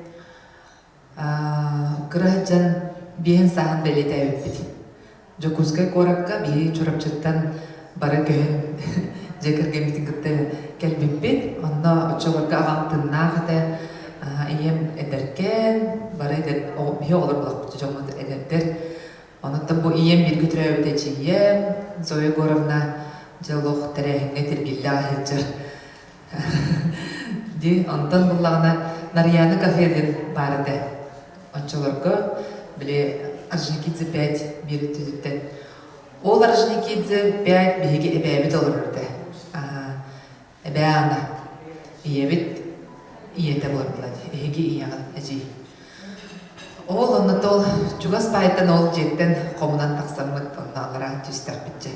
Кыра сылдьан биэһин сааһын бэлиэтээбиппит. Дьокуускай куоракка биһи Чурапчыттан бары көһөн дьиэ кэргэммитин кытта кэлбиппит. Онно оччолорго аҕам тыыннаах этэ, ийэм эдэркээн, бары эдэр, биһи оҕолор булахпыт дьоммут эдэрдэр. Онуттан бу ийэм бииргэ төрөөбүт эдьиийэм Зоя Егоровна дьэ олох тэрээһиҥҥэ тиргиллэ сылдьар Дии, онтон буллаҕына Нарьяна кафе диэн баар этэ. Оччолорго, били Орджоникидзе 5 биир өттүтүттэн. Ол Орджоникидзе 5 биһиги эбээбит олорор этэ. Эбээ Аана. Ийэбит ийэтэ буолар буолла дии. Эһиги ийэҕит эдьиий. Ол онно ол чугас баайтан ол дьиэттэн хомунан тахсаммыт онно аллараа түстэхпитчэ.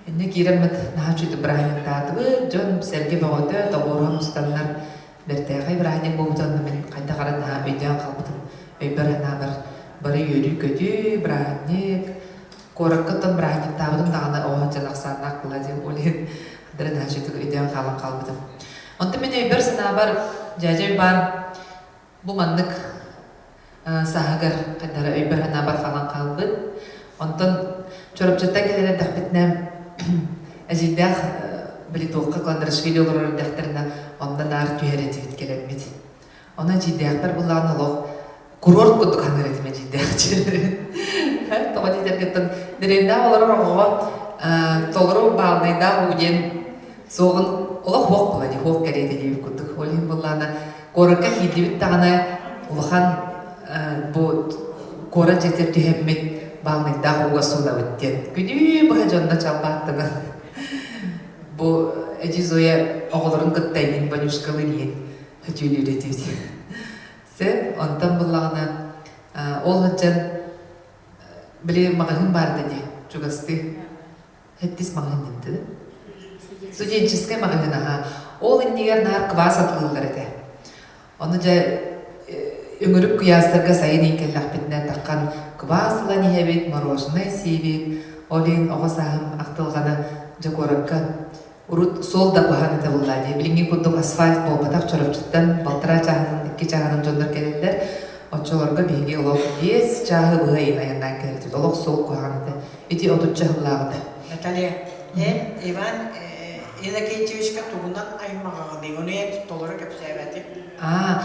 Инньэ киирэммит наһаа үчүгэй бырааһынньыктаатыбыт, дьон сэргэ бөҕөтө, тоҕуоруһан устаннар бэртээхэй бырааһынньык буолбута онно мин хайдах эрэ наһаа өйдөөн хаалбытым. Өйбөр-санаабар бары үөрүү-көтүү, бырааһынньык. Куоракка оттон бырааһынньыктаабытым даҕаны оҕо дьон ахсааннаах буолла диэн ол иһин хадары наһаа үчүгэйдик өйдөөн хаалан хаалбытым. Онтон мин өйбөр-санаабар дьээдьэ Уйбаан Бу маннык сааһыгар хайдара өйбөр-санаабар хаалан хаалбыт. Онтон Чурапчыттан кэлэн эрдэхпитинэ эдьиийдээх били туохха Кландрашвили олорор эрдэхтэринэ онно наар түһэр этибит кэлэммит. Онон эдьиийдээхпэр буллаҕына олох курорт курдук саныыр этим эдьиийдээх дьиэлэрин. Тоҕо диэтэргиттэн дэриэбинэҕэ олорор оҕоҕо толору баалынайдаах уу диэн суоҕун олох хуох була дии, хуох кэриэтэ диэбит курдук. Ол иһин буоллаҕына Куоракка киирдибит даҕаны улахан бу куорат дьиэтигэр түһэммит. баалынайдаах ууга суунабыт диэн. Күнүү быһа дьонно чалбааттанан. Бу Эдьиий Зоя оҕолорун кытта иҥин Ванюшкалыын иһин хөтүөлүүр этибит. Сөп, онтон буллаҕына ол сылдьан били маҕаһыын баар да дии, чугастыы. Хэттис маҕаһыын диэн Студенческай маҕаһыын аһаа. Ол иннигэр наар квас атылыыллар этэ. Ону дьэ өҥүрүк куйаастарга сайын иин кэллэхпитинэ таххан квас ылан иһэбит, мороженай сиибит. Ол иһин оҕо сааһым ахтылҕана дьэ куоракка урут суол да куһаҕан этэ буоллаа дии. Билиҥҥи курдук асфальт буолбатах Чурапчыттан балтараа чааһынан, икки чааһынан дьоннор кэлэллэр. Оччолорго биһиги олох биэс чааһы быһа иин айаннаан кэлэрбит. Олох суол куһаҕан этэ. Ити отучча сыллааҕыта. Наталья, эн Иван Иннокентьевичка тугунан аймаҕаҕыный? Ону эн толору кэпсээбэтиҥ. Аа,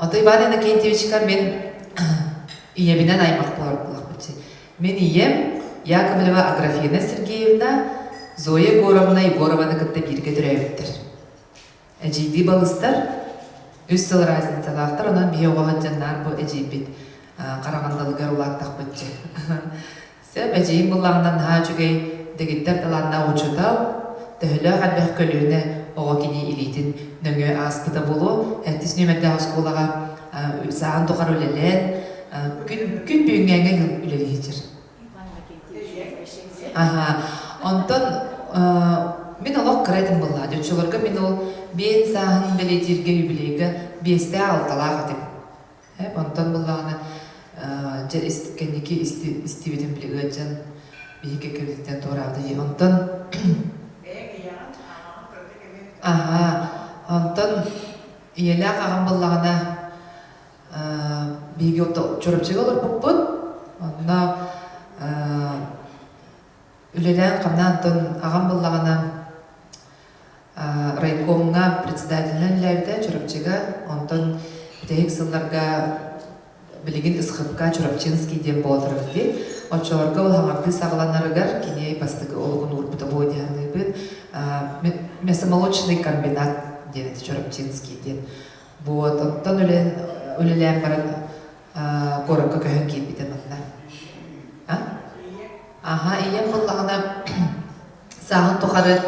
ото Иван Иннокентьевичка мин ийэбинэн аймах буолар буоллахпытчы. Мин ийэм Яковлева Аграфена Сергеевна Зоя Егоровна Егорованы кытта бииргэ төрөөбүттэр. Эдьиийдии балыстар, үс сыл разницалаахтар, онон биһи оҕо сылдьан бу эдьиийбит Хараҕандалыгар улааттахпытчы. Сөп, эдьиийим буллаҕына наһаа үчүгэй дэгиттэр талааннаах учуутал, төһөлөөх элбэх көлүөнэ оҕо кини илиитин нөҥүө ааспыта буолуо. Сэттис нүөмэрдээх оскуолаҕа сааһын тухары үлэлээн, күн, күн бүгүҥҥээҥҥэ үлэлии сылдьар. Аһаа, онтон мин олох кыра этим буоллаҕа. Оччолорго мин ол биэс сааһын бэлиэтииргэ юбилейга биэстээх-алталаах этим. Онтон буоллаҕына дьэ кэнники истибитим били ыалдьан биһиги кэбититтэн туораабыта дии. Онтон аһаа, онтон ийэлээх аҕам буоллаҕына биһиги Чурапчыга олорбуппут. Онно үлэлээн-хамнаан онтон аҕам буоллаҕына райкомҥа председателинэн үлэлээбитэ Чурапчыга. Онтон бүтэһик сылларга билигин СХПК Чурапчинский диэн буола турар дии. Оччолорго ол хаҥардыы саҕаланарыгар кини бастакы олугун уурбута буо дии саныыбын. Мясомолочный комбинат диэн этэ Чурапчинский диэн. Вот, онтон үлэлээн баран куоракка көһөн киирбитэ манна. А? Аха, ийэм буоллаҕына сааһын тухары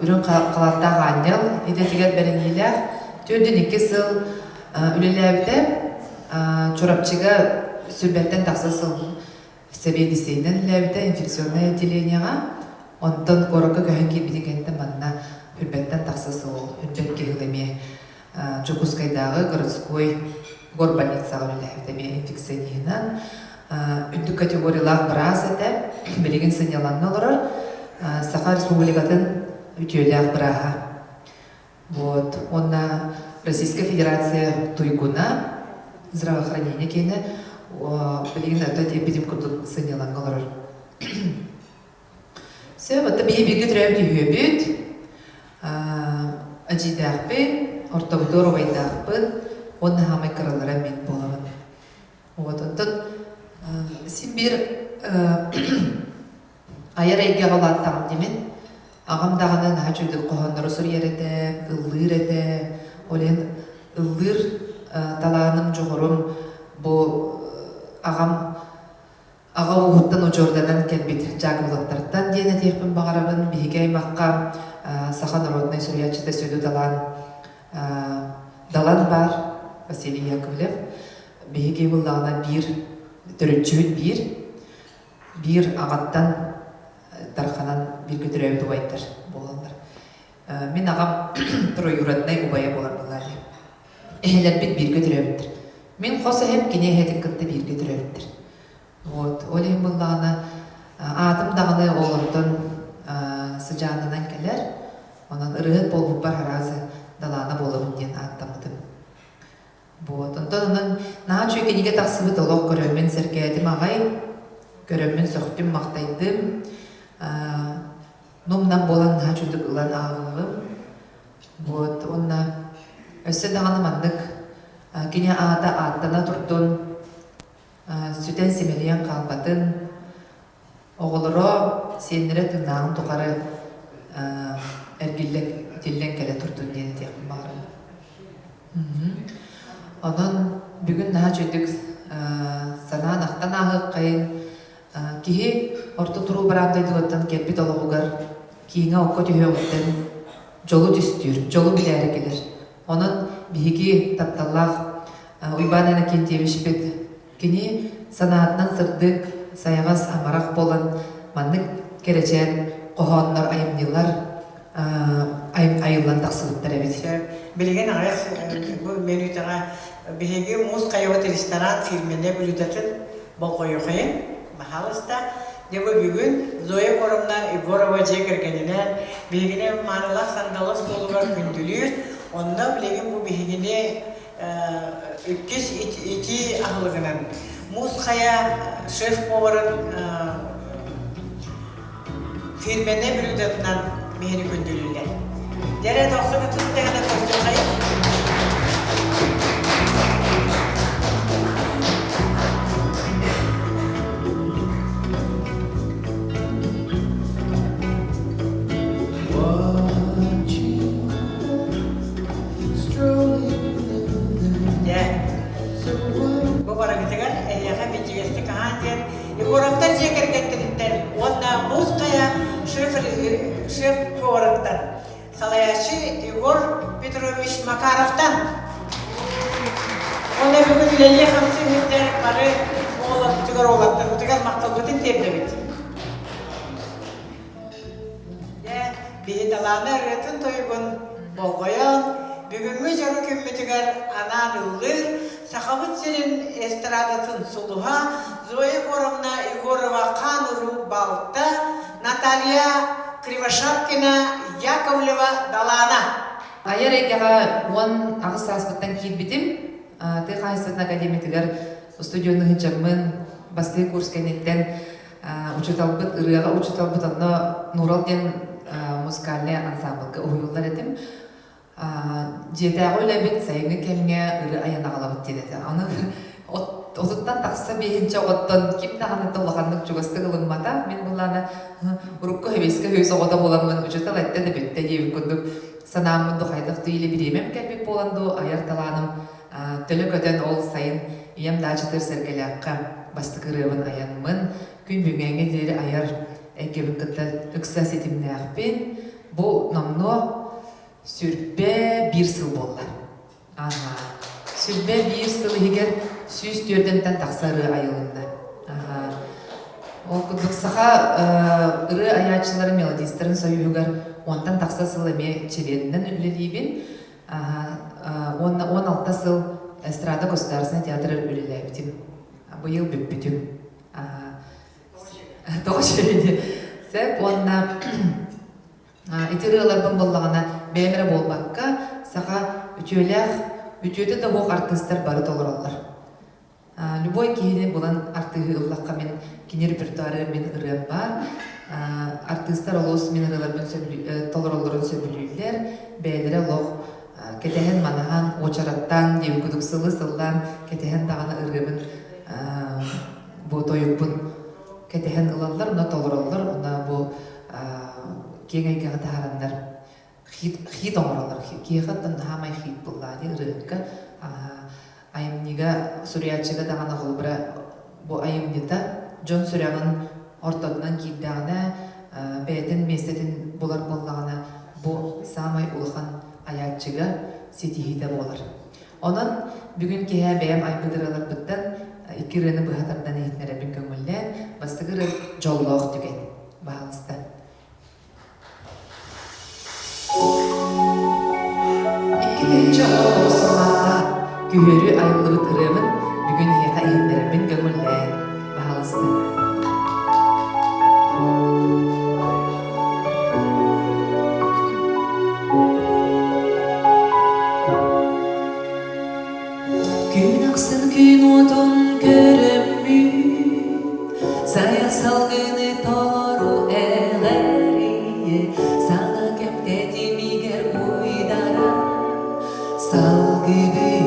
үрүҥ халааттаах аанньал идэтигэр бэриниилээх төрдүн икки сыл үлэлээбитэ. Чурапчыга сүрбэттэн тахса сыл сэбиэдиссэйинэн үлэлээбитэ инфекционнай отделениеҕа. Онтон куоракка көһөн киирбитин кэнниттэн манна үрбэттэн тахса сыл үрбэт киһи эмиэ Дьокуускайдааҕы городской горбольницаҕа үлэлээбит эмиэ инфекциониһынан. Үрдүк категориялаах быраас этэ, билигин сынньалаҥҥа олорор, Саха Республикатын үтүөлээх бырааһа. Вот. Уонна Российская Федерация туйгуна, здравоохранение киэнэ билигин это эпидем курдук сынньалаҥҥа олорор. Сөп, оттон биһи бииргэ төрөөбүт үһүөбүт, эдьиийдээхпин, ортобутугар убайдаахпын уонна хаамай кыралара мин буолабын. Вот, онтон син биир айар эйгэҕэ улааттаҕым дии мин. Аҕам даҕаны наһаа үчүгэйдик хоһооннору суруйар этэ, ыллыыр этэ. Ол иһин ыллыыр талааным, дьоҕурум бу аҕам Аҕа ууһуттан удьуорданан кэлбит Дьаакыбылаптартан диэн этиэхпин баҕарабын. Биһиги аймахха саха народнай суруйааччыта сүдү талаан Далан баар Василий Яковлев. Биһиги буллаҕына биир төрүччүбүт биир, биир аҕаттан тарханан бииргэ төрөөбүт убайдар буолаллар. Мин аҕам троюроднай убайа буолар буоллаа дии. Эһэлэрбит бииргэ төрөөбүттэр. Мин хос эһэм кини эһэтин кытта бииргэ төрөөбүттэр. Вот, ол иһин буоллаҕына, аатым даҕаны ол онтон сыдьаанынан кэлэр. Онон ырыаһыт буолбуппар араазы Далаана буолабын диэн ааттаммытым. Вот, онтон онон наһаа үчүгэй кинигэ тахсыбыт олох көрөммүн сэргээтим аҕай, көрөммүн сөхтүм, махтайдым. Нум-нам буолан наһаа үчүгдүк ылан ааҕыаҕым. Вот, уонна өссө даҕаны маннык кини аата ааттана турдун, сүтэн симэлийэн хаалбатын, оҕолоро, сиэннэрэ тыыннааҕын тухары эргиллэн тиллэн кэлэ турдун диэн этиэхпин баҕарабын. Онон бүгүн наһаа үчүгдүк санаан ахтан ааһыаххайын. Киһи орто туруу бараан дойдугуттан кэлбит олоҕугар кииҥэ окко түһүөҕүттэн дьолу түстүүр, дьолу билээри кэлэр. Онон биһиги тапталлаах Уйбаан Иннокентьевичпит кини санаатынан сырдык, сайаҕас, амарах буолан маннык кэрэчээн хоһооннор, айымньылар айыллан тахсыбыттар эбит. Билигин аҕыйах бу мүнүүтэҕэ биһиги Муус хайабыт ресторан фирменнэй блюдатын болҕойуохайын, баһаалыста. Дьэ бу бүгүн Зоя Егоровна Егорова дьиэ кэргэнинээн биһигини маанылаах сандалы остуолугар күндүлүүр. Онно билигин бу биһигини иккис итии аһылыгынан Муус Хайа шеф-поварын фирменнэй блюдатынан биһини күндүлүүллэр. Дьэрэ тохсубутун тэһэнэ көрсүөхайын. Дьэ, бу барыгытыгар эһиэхэ минньигэстик аһаан диэн Егоровтар дьиэ кэргэттэриттэн уонна Муус Хайа шеф-поварыттан салайааччы Егор Петрович Макаровтан уонна бүгүн үлэлии-хамсыы сылдьар бары оҕолорбутугар, уолаттарбытыгар махталбытын тиэрдэбит. Дьэ, биһи талааны ырыатын-тойугун болҕойон, бүгүҥҥү дьоро күммүтүгэр анаан ыллыыр Сахабыт сирин эстрадатын сулуһа Зоя Егоровна Егорова хаан-уруу балта Наталья Кривошапкина Яковлева Далаана. Айар эйгэҕэ 18 сааспыттан киирбитим. Тыа хаһаайыстыбатын академиятыгар устудьуоннуу сылдьаммын бастакы курс кэнниттэн учууталбыт, ырыаҕа учууталбыт онно Нурал диэн музыкальнай ансаамбылга уһуйуллар этим. Дьиэтээҕи үлэбит сайыҥҥы кэмҥэ ырыа айан аҕалабыт диэн этэ. Аны отуттан тахса биэһинчэ оҕоттон ким даҕаны да улаханнык чугастык ылыммата. Мин былаана урукку сэбиэскэй союз оҕото буоламмын учуутал эттэ да бүттэ диэбит курдук санааммын ду хайдах дуу или бириэмэм кэлбит буолан дуу айар талааным төлө көтөн ол сайын ийэм даачатыгар Сэргэлээххэ бастакы ырыабын айанмын күн бүгүҥҥэ диэри айар эйгэбин кытта ыкса ситимнээхпин. Бу номнуо 21 сыл буолла. Аха. 21 сыл иһигэр 104-тэн тахса ырыа айылынна. Аха. Ол курдук саха ырыа айааччыларын мелодистарын союһугар онтон тахса сыл эмиэ чилиэнинэн үлэлиибин. Уонна 16 сыл эстрада государственный театры үлэлээбитим. Быйыл бүппүтүм. Тоҕо үчүгэй Сөп уонна ити ырыаларбын буоллаҕына бэйэм эрэ буолбакка саха үтүөлээх үтүөтэ да суох артыыстар бары толороллор. Любой киһини булан артыыһы ыллахха мин кини репертуары мин ырыам баар. Артыыстар олус мин ырыаларбын толороллорун сөбүлүүллэр. Бэйэлэрэ олох кэтэһэн-манаһан, уочараттаан диэбит курдук сылы-сыллаан кэтэһэн даҕаны ырыабын бу тойукпун кэтэһэн ылаллар, онно толороллор, онно бу киэҥ эйгэҕэ таһаараннар хит, хит оҥороллор. Киэхэ оттон хаамай хит буллаа дии ырыаһыкка. Айымньыга, суруйааччыга даҕаны холобура бу айымньыта дьон сүрэҕин ортотунан киирдэҕинэ, бэйэтин миэстэтин булар буоллаҕына, бу саамай улахан айааччыга ситиһиитэ буолар. Онон бүгүн киэһэ бэйэм айбыт ырыаларбыттан икки ырыаны быһа тардан иһитиннэрэбин көҥүллээн, бастакы ырыа «Дьоллоох түгэн». Баһаалыста. 2019 сыллаахха күһүөрү айыллыбыт ырыабын бүгүн эһиэхэ иһитиннэрэбин көҥүллээн. Баһаалыста. Күн ахсын күн уотун көрөммүн, Сайа салгыны толору эҕэрийэ, Саҥа кэм тэтимигэр уйдаран, Салгыбын.